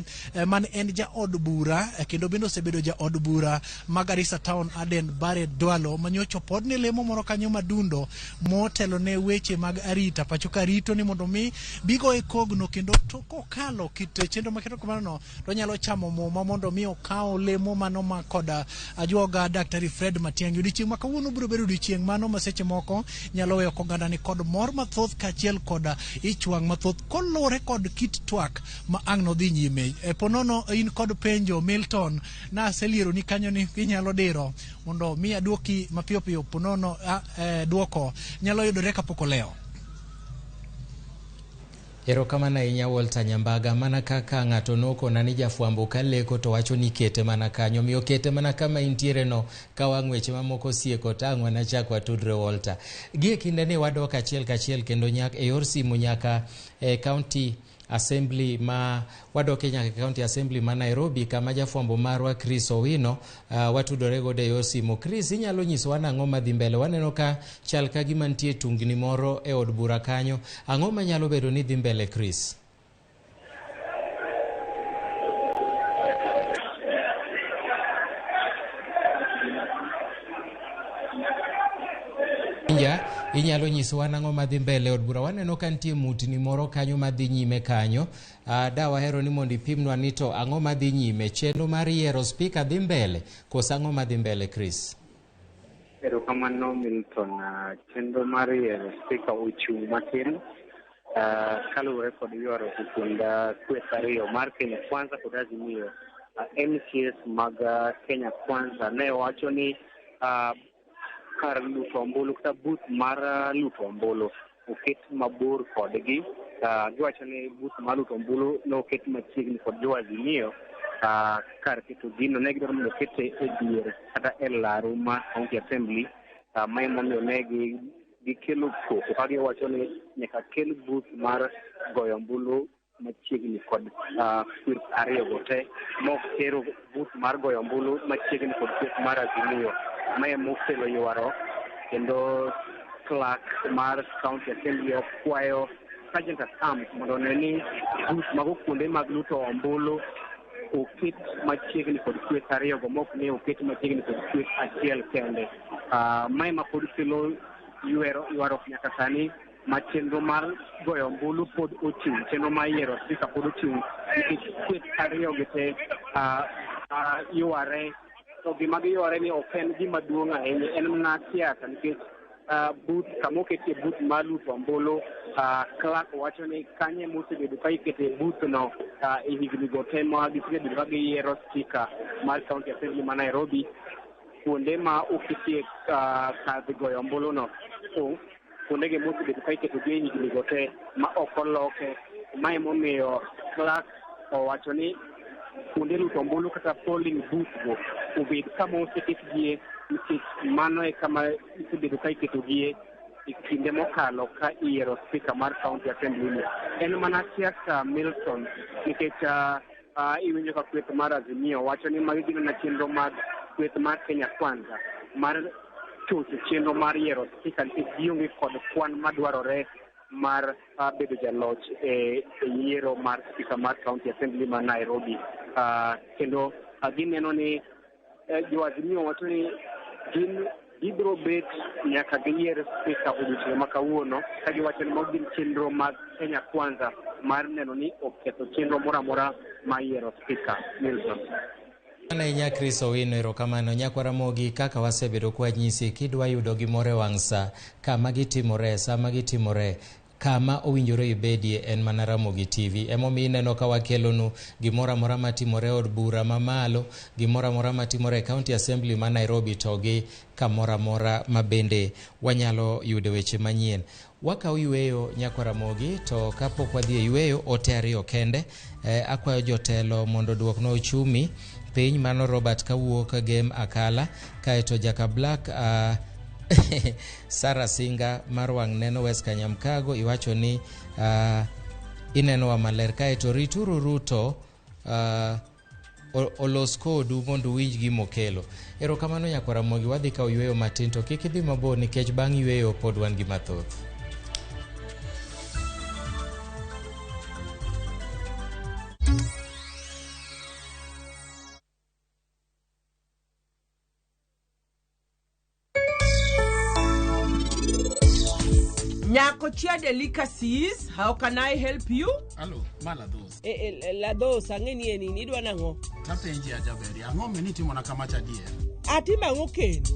man en jaod bura kendo bende osebedo jaod bura ma Garissa Town Aden Bare Dwalo manyocha pod ne lemo moro kanyo madundo motelo ne weche mag arita pacho ka rito ni mondo mi bigo e kogno kendo to kokalo kit chenro maketo kamano no to nyalo chamo muma mondo mi okaw lemo mano ma kod ajuoga Daktari Fred Matiang'i. Odiochieng' ma kawuono biro bedo odiochieng' mano ma seche moko nyalo weyo oganda ni kod mor mathoth kaachiel kod ich wang' mathoth koluwore kod kit twak ma ang' nodhi nyime. Ponono in kod penjo Milton na aseliero ni kanyo ni inyalo diro mondo mi aduoki mapiyo piyo ponono duoko nyalo yudore kapok olewo. Erokamano ahinya Walter Nyambaga, mana kaka ng'ato nokona ni jafwambo ka leko to wacho ni kete mana kanyo, omiyo kete mana kama intiere no ka wang' weche mamoko sieko to ang' wanachak watudre Walter. Gie kinde ni wadok achiel kachiel kendo nyaka e yor simu nyaka e county assembly ma wadoke nyaka county assembly ma Nairobi kama jafwambo marwa Chris Owino watudore godo e yor simu. Chris, inyalo nyisowa nang'o madhi mbele? Waneno ka chal ka gima nitie tungni moro e od bura kanyo. Ang'o manyalo bedo ni dhi mbele, Chris? Inyalo nyisowa nang'o madhi mbele e od bura? Waneno ka nitie mutni moro kanyo madhi nyime kanyo. Da wahero ni mondo ipimnwa ni to ang'o madhi nyime? Chenro mar yiero spika dhi mbele koso ang'o madhi mbele, Chris? Erokamano Milton. Chenro mar yiero spika ochung' matin kaluwore kod ywaruok e kind kweth ariyo mar Kenya Kwanza kod Azimio MCAs mag Kenya Kwanza ne wacho ni kar luto ombulu kata booth mar luto ombulu oket mabor kodgi. Giwacho ni booth mar luto ombulu ne oket machiegni kod jo Azimio. Kar keto gino ne gidwaro mondo okete e dier kata e laru mar County Assembly. Ma emomiyo ne gikelo koko ka giwacho ni nyaka kel booth mar goyo ombulu machiegni kod kweth ariyo go te, mok tero booth mar goyo ombulu machiegni kod kweth mar Azimio. Ma emokelo ywaruok, kendo clerk mar County Assembly okwayo Sergeant at Arms mondo one ni booth mago kuonde mag luto ombulu oket machiegni kod kweth ariyo go, mok ni oket machiegni kod kweth achiel kende. Mae ma pod kelo ywaruok nyaka sani, ma chenro mar goyo ombulu pod ochung', chenro mar yiero spika pod ochung' nikech kweth ariyo gi te yware. To gima giyware ni ok en gima duong' ahinya, en mana siasa, nikech booth kama oketie booth mar luto ombulu, clerk wacho ni kanyo ema osebedo ka ikete booth no e higni go te ma gisebedo ka giyiero spika mar County Assembly ma Nairobi. Kuonde ma oketie kar dhi goyo ombulu no, kuondegi mosebedo ka iketogi e higni go te ma ok oloke. Ma emomiyo clerk owacho ni kuonde luto ombulu kata polling booth go obed kama oseketgie, nikech mano e kama isebedo ka iketogie e kinde mokalo ka iyiero spika mar County Assembly ni. En mana siasa, Milton, nikech iwinjo ka kweth mar Azimio wacho ni magi gin mana chenro mag kweth mar Kenya Kwanza mar chocho chenro mar yiero spika, nikech gionge kod kwan madwarore mar bedo jaloch e yiero mar spika mar County Assembly ma Nairobi. Kendo gineno ni jo Azimio wacho ni gin gibiro bet nyaka giyier spika odiochieng' ma kawuono, ka giwacho ni mago gin chenro mag Kenya Kwanza mar neno ni oketho chenro moro amora mar yiero spika, Milton. Mano ahinya, Chris Owino, erokamano. Nyakwa Ramogi, kaka wasebedo kwanyisi, kidwa yudo gimoro e wang' sa, kama gitimore, sama gitimore, kama owinjore ibedie en mana Ramogi TV. Emomiyo ineno ka wakelonu gimoro amora matimore e od bura mamalo, gimoro amora matimore e County Assembly ma Nairobi, to gi kamoro amora ma bende wanyalo yude weche manyien. Wakawo yweyo, nyakwa Ramogi, to kapok wadhi e yweyo, ote ariyo kende. Akwayo jotelo mondo oduoknwa uchumi piny. Mano Robert kawuok Gem Akala, kaeto Jaka Black, Sara Singa mar wang' neno West Kanyamkago iwacho ni inenowa maler. Kaeto rituru Ruto olos kodu mondo uwinj gimokelo. Erokamano, nyakwa Ramogi, wadhi kawo yweyo matin, to kik idhi mabor nikech bang' yweyo pod wan gi mathoth. Nyakochia Delicacies, how can I help you? Alo, ma Ladhos. E, Ladhos, ang'e ni en in, idwa nang'o? Tapenji ajaberi, ang'o miyo nitimona kamacha adier? Atimo ang'o kendo?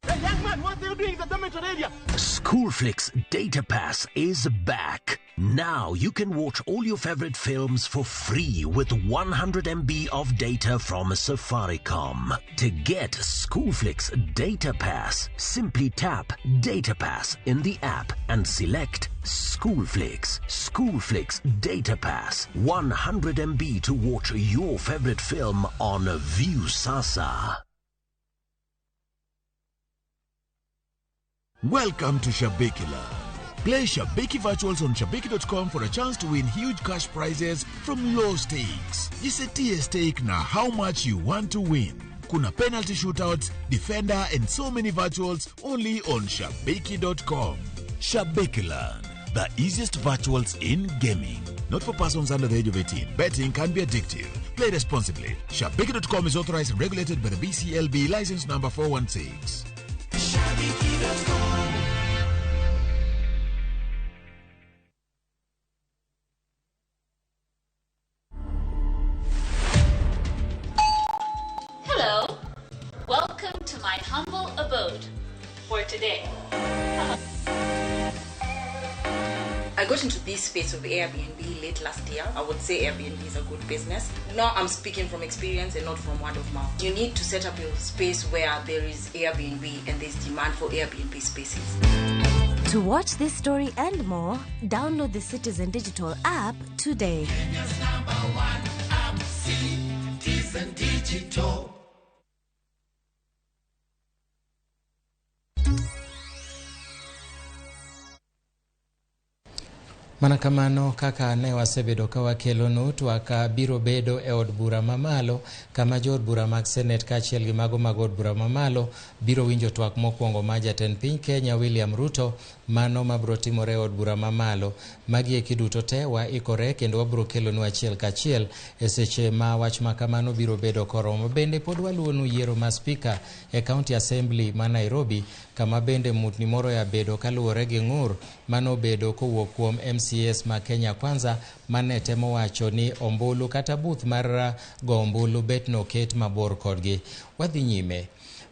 Hey, young man, what are you doing in the dormitory area? Schoolflix Data Pass is back. Now you can watch all your favorite films for free with 100 MB of data from Safaricom. To get Schoolflix Data Pass, simply tap Data Pass in the app and select Schoolflix. Schoolflix Data Pass. 100 MB to watch your favorite film on Viusasa. Welcome to Shabiki Land. Play Shabiki Virtuals on Shabiki.com for a chance to win huge cash prizes from low stakes. Jisetie stake na how much you want to win. Kuna penalty shootouts, defender and so many virtuals only on Shabiki.com. Shabiki Land, the easiest virtuals in gaming. Not for persons under the age of 18. Betting can be addictive. Play responsibly. Shabiki.com is authorized and regulated by the BCLB license number 416. Shabiki.com. Hello. Welcome to my humble abode for today. got into this space of Airbnb late last year. I would say Airbnb is a good business. Now I'm speaking from experience and not from word of mouth. You need to set up your space where there is Airbnb and there's demand for Airbnb spaces. To watch this story and more, download the Citizen Digital app today. Kenya's number one app, Citizen Digital. Mana kamano kaka ne wasebedo ka wakelonu twak biro bedo e od bura mamalo kama jood bura mag senet kaachiel gi mago mag od bura mamalo biro winjo twak mokwongo ma jatend piny Kenya William Ruto, mano mabiro timore e od bura mamalo. Magi eki duto te waikore kendo wabiro kelonu achiel kachiel e seche ma wach ma kamano biro bedo koromo. Bende pod waluwonu yiero ma spika e County Assembly ma Nairobi, kama bende mutni moro ya bedo kaluwore gi ng'ur manobedo kowuok kuom MCS ma Kenya Kwanza mane temo wacho ni ombulu kata buth mar go ombulu bet noket mabor kodgi. Wadhi nyime.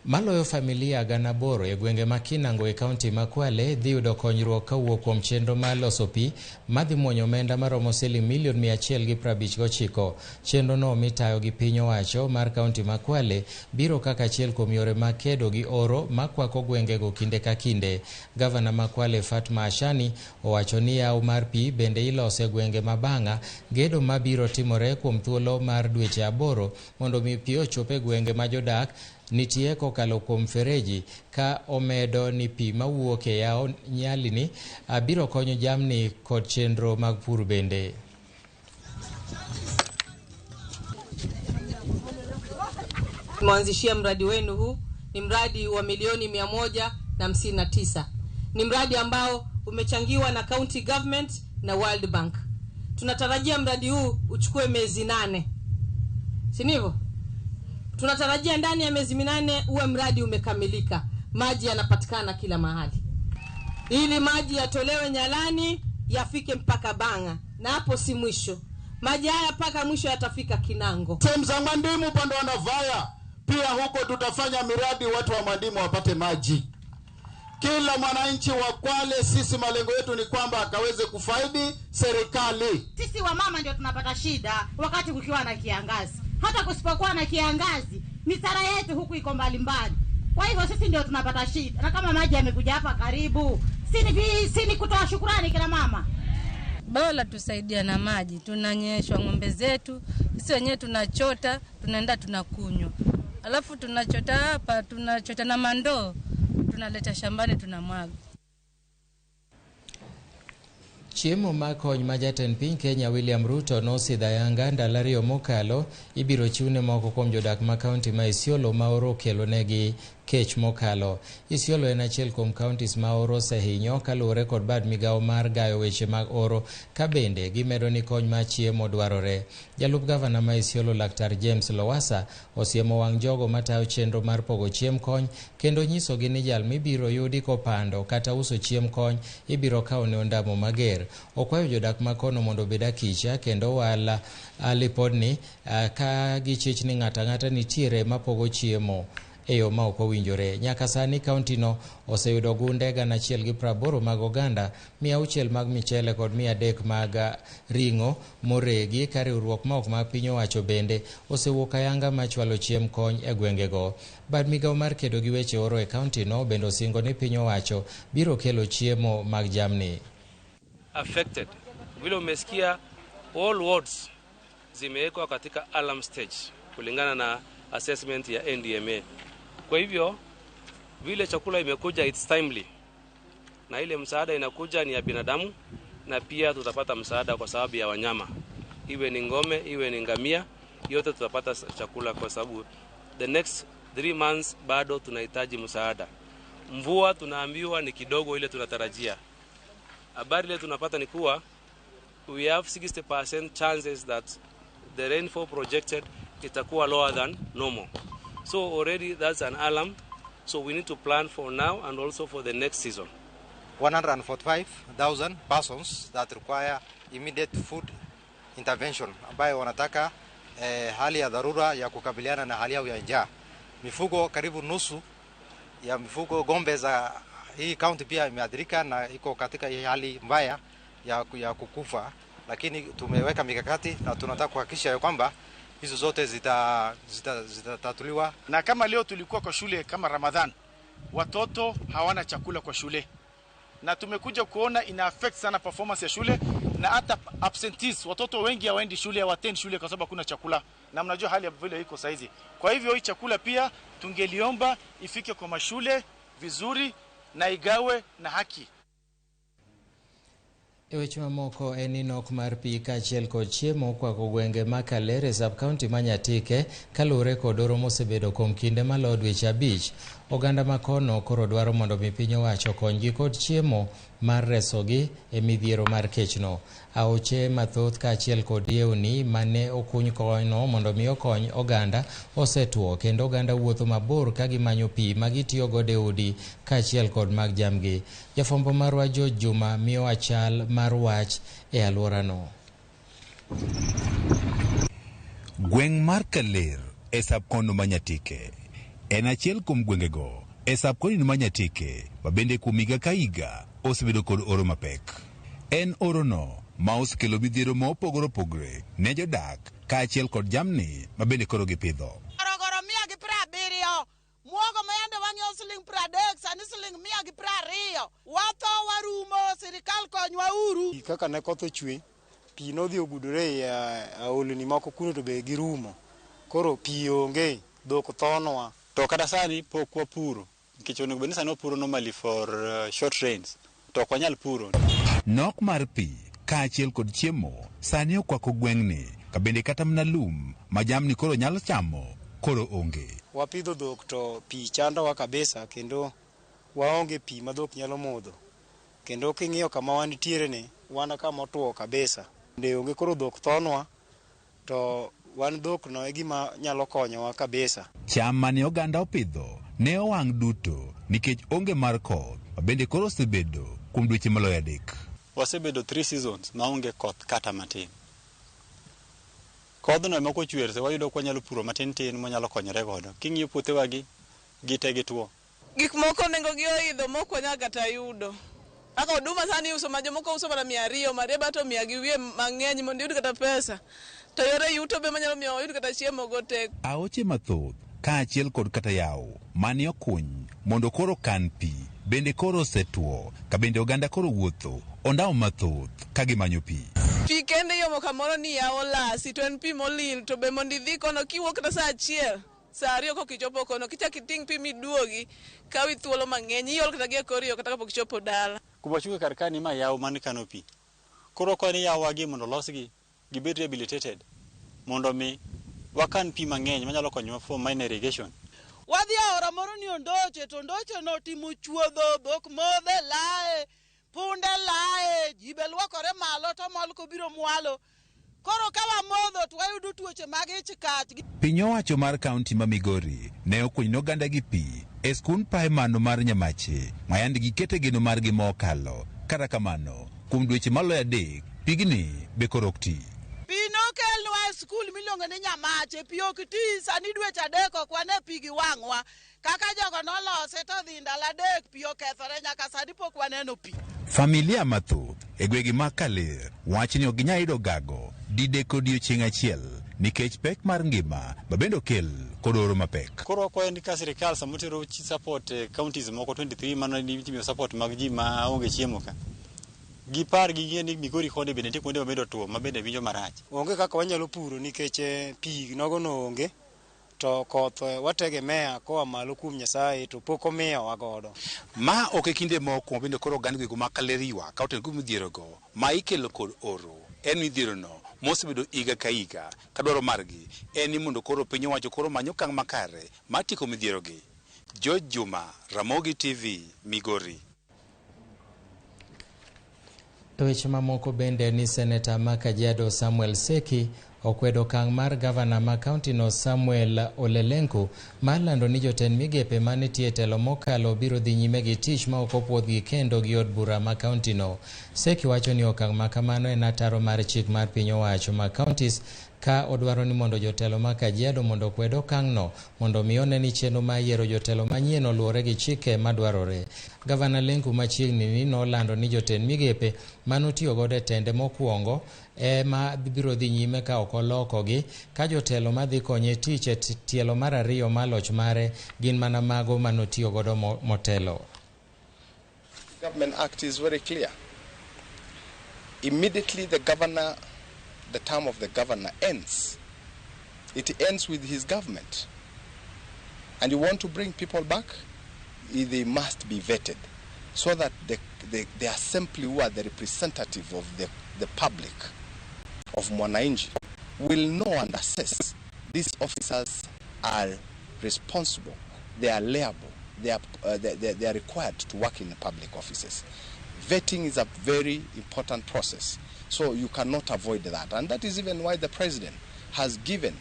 Maloyo familia 8,000 e gwenge ma Kinango e kaunti ma Kwale dhi yudo konyruok kawuok kuom chenro mar loso pi madhi muonyo omenda maromo siling milion 159. Chenro no mitayo gi piny owacho mar kaunti ma Kwale biro kaka achiel kuom yore mag kedo gi oro makwako gwengego kinde ka kinde. Gavana ma Kwale Fatma Ashani owacho ni yaw mar pi bende iloso e gwenge ma Bang'a, gedo mabiro timore kuom thuolo mar dweche 8 mondo mi pi ochop e gwenge ma jodak nitie kokalo kuom fereji, ka omedo ni pi mawuok e yawo Nyalini biro konyo jamni kod chenro mag pur bende. Tumeanzishia mradi wenu huu, ni mradi wa milioni 159. Ni mradi ambao umechangiwa na county government na World Bank. Tunatarajia mradi huu uchukue miezi 8. Si ndivyo? Tunatarajia ndani ya miezi 8 uwe mradi umekamilika. Maji yanapatikana kila mahali. Ili maji yatolewe Nyalani yafike mpaka Banga, na hapo si mwisho. Maji haya mpaka mwisho yatafika Kinango. Sehemu za Mwandimu upande wa Navaya pia huko tutafanya miradi watu wa Mwandimu wapate maji. Kila mwananchi wa Kwale, sisi malengo yetu ni kwamba akaweze kufaidi serikali. Sisi wamama ndio tunapata shida wakati kukiwa na kiangazi. Hata kusipokuwa na kiangazi, misara yetu huku iko mbali mbali. Kwa hivyo sisi ndio tunapata shida. Na kama maji yamekuja hapa karibu, si ni kutoa shukrani kila mama. Bora tusaidia na maji, tunanyeshwa ng'ombe zetu, sisi wenyewe tunachota, tunaenda tunakunywa. Alafu tunachota hapa, tunachota na mandoo, tunaleta shambani tunamwaga. Chiemo mar kony ma jatend piny Kenya William Ruto nosidho ayanga ndalo 2 mokalo ibiro chiwne moko kuom jodak ma kaunti ma Isiolo ma oro okelonegi kech mokalo. Isiolo en achiel kuom counties ma oro osehinyo kaluwore kod bad migawo mar gayo weche mag oro, ka bende gimedo ni kony mar chiemo dwarore. Jalup gavana ma Isiolo Laktar James Lowassa osiemo wang' jogo matayo chenro mar pogo chiemb kony kendo nyisogi ni jal mibiro yudi kopando kata uso chiemb kony ibiro kawne ondamo mager. Okwayo jodak makono mondo obed akicha kendo wala lipodni ka gichich ni ng'ato ang'ata nitiere mapogo chiemo e yo ma ok owinjore. Nyaka sani kaunti no oseyudo gunde 1,080 mag oganda, 600 mag michele kod 300 mag ring'o moregi, ka riwruok ma ok mag piny owacho bende osewuok ayanga machwalo chiemb kony e gwengego. Bad migawo mar kedo gi weche oro e kaunti no bende osingo ni piny owacho biro kelo chiemo mag jamni. Affected. Vile umesikia all wards zimewekwa katika alarm stage kulingana na assessment ya NDMA. Kwa hivyo vile chakula imekuja it's timely, na ile msaada inakuja ni ya binadamu, na pia tutapata msaada kwa sababu ya wanyama, iwe ni ngome iwe ni ngamia, yote tutapata chakula kwa sababu the next 3 months bado tunahitaji msaada. Mvua tunaambiwa ni kidogo ile tunatarajia. Habari ile tunapata ni kuwa we have 60% chances that the rainfall projected itakuwa lower than normal. So already that's an alarm. So we need to plan for now and also for the next season. 145,000 persons that require immediate food intervention, ambayo wanataka hali ya dharura ya kukabiliana na hali yao ya njaa. Mifugo karibu nusu ya mifugo ng'ombe za hii county pia imeathirika na iko katika hii hali mbaya ya kukufa, lakini tumeweka mikakati na tunataka kuhakikisha ya kwamba hizo zote zitatatuliwa. Na kama leo tulikuwa kwa shule kama Ramadhan, watoto hawana chakula kwa shule, na tumekuja kuona ina affect sana performance ya shule na hata absentees. Watoto wengi hawaendi shule, hawatendi shule kwa sababu hakuna chakula, na mnajua hali ya vile iko saizi. Kwa hivyo hii chakula pia tungeliomba ifike kwa mashule vizuri na igawe na haki. E weche mamoko en ni nok mar pi kaachiel kod chiemo okwako gwenge ma Kaler e sub-county ma Nyatike kaluwore kod oro mosebedo kuom kinde maloyo dweche 5. Oganda ma kono koro dwaro mondo mi piny owacho okonygi kod chiemo mar resogi e midhiero mar kechno. Aoche mathoth kaachiel kod yewni mane okuny kono mondo mi okony oganda osetwo kendo oganda wuotho mabor ka gimanyo pi ma gitiyo godo e udi kaachiel kod mag jamgi. Jafwambo marwa George Juma miyowa chal mar wach e alworano. Gweng' mar Kaler e sub-county ma Nyatike en achiel kuom gwengego e sub-county ma Nyatike ma bende kuom higa ka higa osebedo kod oro mapek. En orono ma osekelo midhiero ma opogore opogore ne jodak kaachiel kod jamni ma bende koro gipidho. Gorogoro 170, muogo ma yande wang'iewo siling 30, sani siling 120. Watho warumo, sirikal konywa uru. Kaka ne koth ochwe, pi nodhi ogudore e aolni moko kuno to be girumo. Koro pi onge, dhok thonwa. To kata sani pok wapuro, nikech onego bed ni sani wapuro normally for short rains, to ok wanyal puro. Nok mar pi kaachiel kod chiemo sani okwako gweng'ni, ka bende kata mana lum ma jamni koro nyalo chamo koro onge. Wapidho dhok to pi chandowa kabisa kendo waonge pi ma dhok nyalo modho. Kendo king'iyo kama wantiere ni, wan kama otuo kabisa. Bende onge koro dhok thonwa, to wan dhok no e gima nyalo konyowa kabisa. Cham mane oganda opidho ne owang' duto nikech onge mar koth ma bende koro osebedo kuom dweche maloyo 3. Wasebedo 3 seasons maonge koth kata matin. Kodhno ema kochwer to wayudo ka wanyalo puro matin tin mwanyalo konyore godo. King'iyo puothewagi, gite gituo. Gik moko nengogi oidho mok wanyal kata yudo. Kaka oduma sani iuso ma jomoko uso mana 200, marieba to 100 gi wiye mang'eny mondo iyud kata pesa. To yore yuto be manyalo miyo oyud kata chiemo go tek. Aoche mathoth kaachiel kod kata yawo mane okuny mondo koro kan pi bende koro osetuo ka bende oganda koro wuotho ondamo mathoth ka gimanyo pi. Pi kende iomo kamoro ni yawo lasi to en pi molil to be mondo idhi kono kiwuok kata saa 1, saa 2 kok ichopo kono kichak iting' pi miduogi kawi thuolo mang'eny iol kata gi e kor yo kata kapok ichopo dala. Kuma wachunge kar ka ni ma yawo man kano pi. Koro koni yawowagi mondo olosgi gibed rehabilitated mondo mi wakan pi mang'eny manyalo konyowa for minor irrigation. Wadhi aora moro ni Ondoche to Ondoche notimo chuodho, dhok modhe lae, punde lae, ji be luokore malo to mol kobiro mwalo. Koro ka wamodho to wayudo tuoche mag ich kach. Piny owacho mar kaunti ma Migori ne okunyo ne oganda gi pi e skund pae mano mar Nyamache ma yande gikete geno margi ma okalo. Kata kamano, kuom dweche maloyo 3, pigni be koro ok ti. Pi nokelnwa e skul miluongo ni Nyamache, pi ok ti, sani dweche 3 ok wane pi gi wang'wa. Kaka jogo nolose to dhi ndalo 3 pi okethore nyaka sani pok waneno pi. Familia mathoth e gwenge mag Kaler wacho ni ok ginyal yudo gago didek odiechieng' achiel nikech pek mar ngima ma bende okel kod oro mapek. Koro wakwayo ni ka sirikal sama tero support counties moko 23 mano itimo support mag ji ma onge chiemo ka. Gipar ging'e ni Migori koni bende nitie kuonde ma bende otuo ma bende winjo marach. Onge kaka wanyalo puro nikech pi nogo no onge to koth wategemea koa malo kuom Nyasaye to pok omiyowa godo. Ma ok e kinde mokwongo bende koro oganda gwenge mag Kaler ywak ka otenore kuom midhierogo ma ikelo kod oro. En midhierono mosebedo higa ka higa ka dwaro margi en ni mondo koro piny owacho koro many okang' makare mar tieko midhierogi. George Juma, Ramogi TV, Migori. E weche mamoko bende ni seneta ma Kajiado Samuel Seki okwedo okang' mar gavana ma kauntino Samuel Olelenku mar lando ni jotend migepe manitie e telo mokalo biro dhi nyime gi tich ma ok opuodhgi kendo gi od bura ma kauntino. Seki wacho ni okang' ma kamano en ataro mar chik mar piny owacho ma counties Ka odwaro ni mondo jotelo ma Kajiado mondo okwed okang'no mondo mi one ni chenro mar yiero jotelo manyien oluwore gi chike madwarore. Gavana Lenku machiegni ni nolando ni jotend migepe manotiyo godo e tende mokwongo ema biro dhi nyime ka ok olokogi, ka jotelo madhi konye tich e tielo mar ariyo mar loch mare gin mana mago manotiyo godo motelo. Government Act is very clear. Immediately the governor, the term of the governor ends. It ends with his government. And you want to bring people back, they must be vetted so that the assembly who are the representative of the public, of Mwananchi, will know and assess these officers are responsible, they are liable, they are required to work in the public offices. Vetting is a very important process, so you cannot avoid that. And that is even why the president has given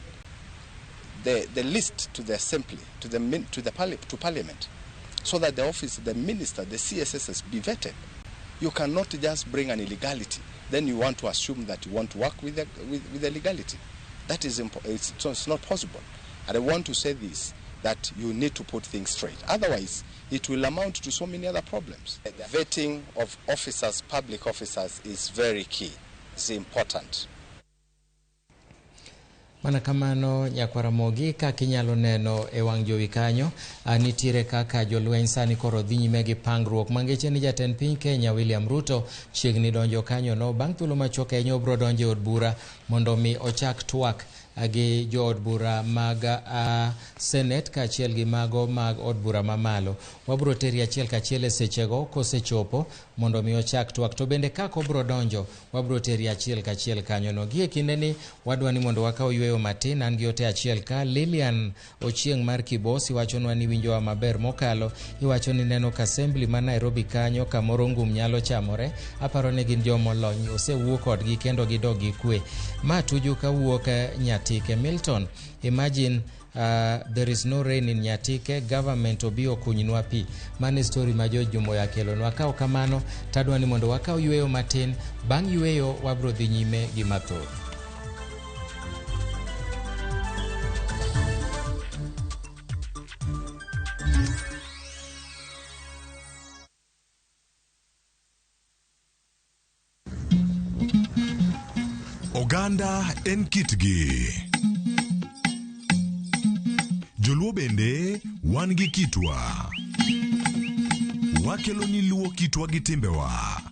the list to the assembly, to parliament, so that the office, the minister, the CSSs be vetted. You cannot just bring an illegality. Then you want to assume that you want to work with the legality. That is it's not possible. And I want to say this, that you need to put things straight. Otherwise, it will amount to so many other problems. The vetting of officers, public officers, is very key. It's important. Mana kamano nyakwaramogi kaka inyalo neno e wang' jowi kanyo, nitiere kaka jolweny sani koro dhi nyime gi pangruok mangeche ni jatend piny Kenya William Ruto chiegni donjo kanyo no bang' thuolo machuok ahinya obiro donjo e od bura mondo mi ochak twak gi jood bura mag Senate kaachiel gi mago mag od bura mamalo. Wabiro teri achiel kachiel e sechego kosechopo mondo mi ochak twak. To bende kaka obiro donjo wabiro teri achiel kachiel kanyo no. Gie kinde ni wadwa ni mondo wakaw yweyo matin. An gi ote achiel ka Lilian Ochieng' mar Kibosi wachonwa ni winjowa maber mokalo. Iwacho ni neno ka assembly ma Nairobi kanyo kamoro ngum nyalo chamore. Aparo ni gin jomolony osewuo kodgi kendo gidog gi kwe. Ma tuju kawuok Nyatike. Milton, imagine there is no rain in Nyatike, government obi okunywa pi. Mano story ma George Jumoya kelonwa. Kaw kamano tadwa ni mondo wakaw yweyo matin. Bang' yweyo wabro dhi nyime gi mathoth. Oganda en kitgi. Joluo bende wan gi kitwa. Wakelo ni luo kitwa gi timbewa.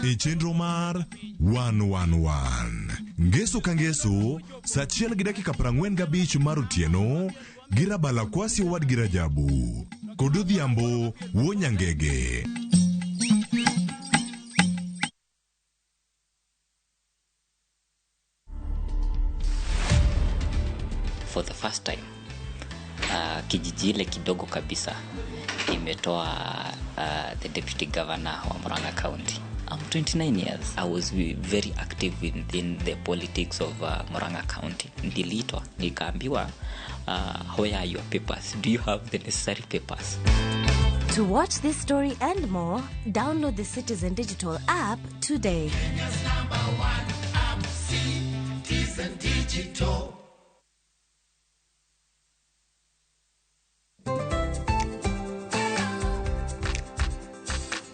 E chenro mar 111. Ngeso ka ngeso, saa 1:45 mar otieno, gi Rabala Kwasi owadgi Rajabu. Kod Odhiambo wuo Nyangege. For the first time, kijiji ile kidogo kabisa imetoa the deputy governor wa Murang'a County. I'm 29 years. I was very active within the politics of Murang'a County. Niliitwa nikaambiwa, where are your papers? Do you have the necessary papers? To watch this story and more, download the Citizen Digital app today. Kenya's number one app, Citizen Digital.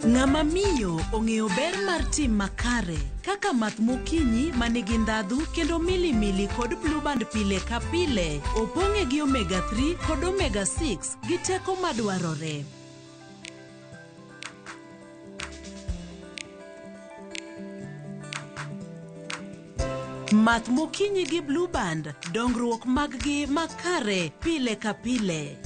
Ng'ama miyo ong'eyo ber mar tim makare kaka math mokinyi manigi ndhadhu kendo milimili kod Blue Band pile ka pile opong'e gi omega 3 kod omega 6 gi teko madwarore. Math mokinyi gi Blue Band, dongruok mag-gi makare pile ka pile.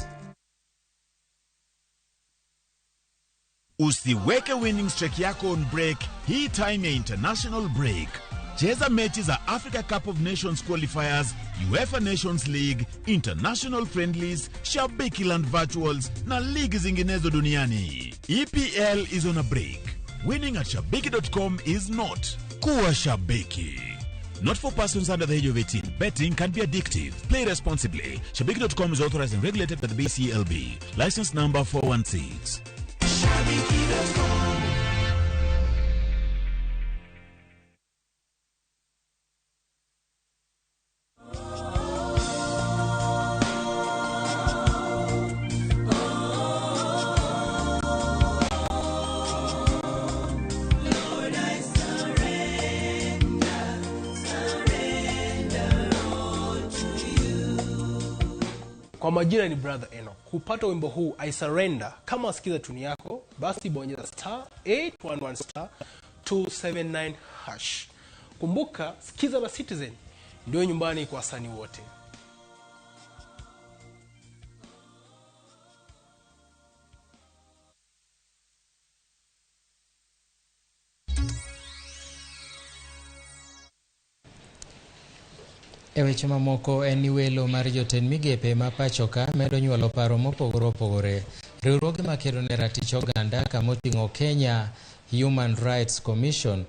Usiweke winning streak yako on break hii time ya international break. Cheza mechi za Africa Cup of Nations qualifiers, UEFA Nations League, international friendlies, Shabiki Land virtuals na ligi zinginezo duniani. EPL is on a break. Winning at shabiki.com is not. Kuwa shabiki. Not for persons under the age of 18. Betting can be addictive. Play responsibly. Shabiki.com is authorized and regulated by the BCLB. License number 416. Shabiki.com. Kwa majina ni Brother Enoch. Kupata wimbo huu I Surrender, kama wasikiza tuni yako, basi bonyeza star 811 star 279 hash. Kumbuka, sikiza la Citizen ndio nyumbani kwa wasanii wote. E weche mamoko en ni welo mar jotend migepe ma pacho ka medo nyuolo paro mopogore opogore. Riwruoge makedo ne ratich oganda kamoting'o Kenya Human Rights Commission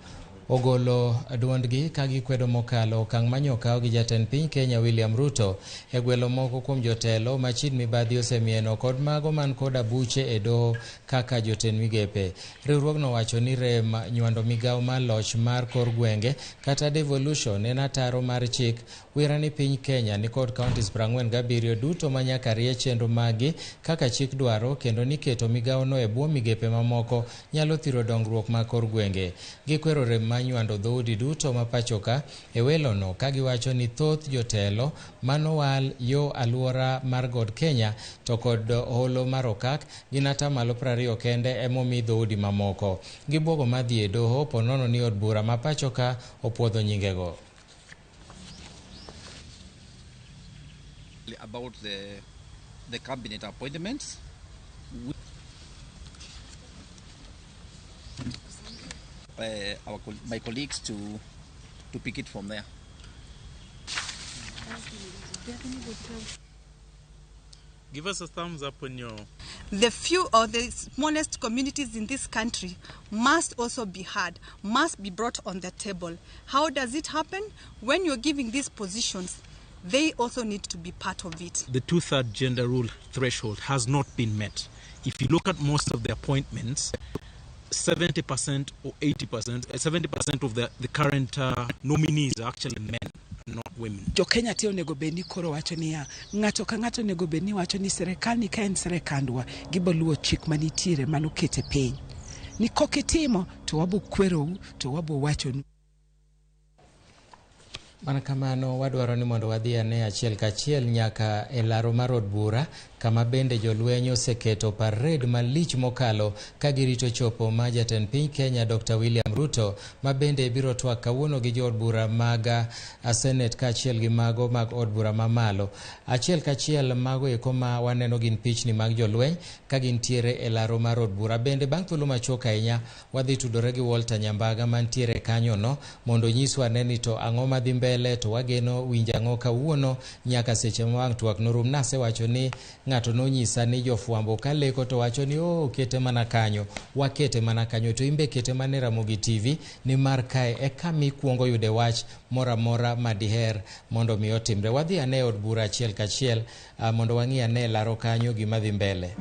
ogolo duondgi ka gikwedo mokalo okang' manyokaw gi jatend piny Kenya William Ruto e gwelo moko kuom jotelo ma chid mibadhi osemieno kod mago man koda buche e doho kaka jotend migepe. Riwruogno wacho ni rem nywando migawo mar loch mar kor gwenge kata devolution en ataro mar chik. Wira ni piny Kenya ni kod counties 47 duto ma nyaka rie chenro maggi kaka chik dwaro kendo ni keto migawono e bwo migepe mamoko nyalo thiro dongruok mar kor gwenge. Gikwero rem mar nywando dhoudi duto ma pacho ka e welono ka giwacho ni thoth jotelo manowal yo aluora mar God Kenya to kod holo mar okak gin atamalo 20 kende emomi dhoudi mamoko. Gibuogo madhi e doho ponono ni od bura ma pacho ka opuodho nyingego. About the cabinet appointments. My colleagues to pick it from there. Give us a thumbs up when you're... The few or the smallest communities in this country must also be heard, must be brought on the table. How does it happen? When you're giving these positions, they also need to be part of it. The two-third gender rule threshold has not been met. If you look at most of the appointments, 70% or 80%, 70% of the current nominees are actually men, not women. Jo Kenya te onego bed ni koro wacho niya, ng'ato ka ng'ato onego bed ni wacho ni sirikal ni ka en sirikandwa, gibo luwo chik manitiere manokete piny. Ni kokitimo to wabo kwerou to wabo wachonu. Mana kamano wadwaro ni mondo wadhi ane achiel kachiel nyaka e laro mar od bura kama bende jolweny oseketo parade malich mokalo ka girito chopo ma jatend piny Kenya Dr. William Ruto ma bende biro twak kawuono gi jood bura mag Senate kaachiel gi mago mag od bura mamalo. Achiel kachiel mago eko ma waneno gin pichni mag jolweny ka gintiere e laro mar od bura. Bende bang' thuolo machuok ahinya wadhi tudore gi Walter Nyambaga mantiere kanyono mondo onyiswa ane ni to ang'o madhi mbele to wageno winjo ang'o kawuono nyaka seche ma wang' twak norum. Nasewacho ni ng'ato nonyisa ni jofwambo ka leko to wacho ni o kete mana kanyo, wakete mana kanyo, to imbe kete mana e Ramogi TV nimar kae e kama ikuongo yude wach moro amora ma diher mondo mi otimre. Wadhi ane od bura achiel kachiel mondo wang'i ane laro kanyo gima dhi mbele.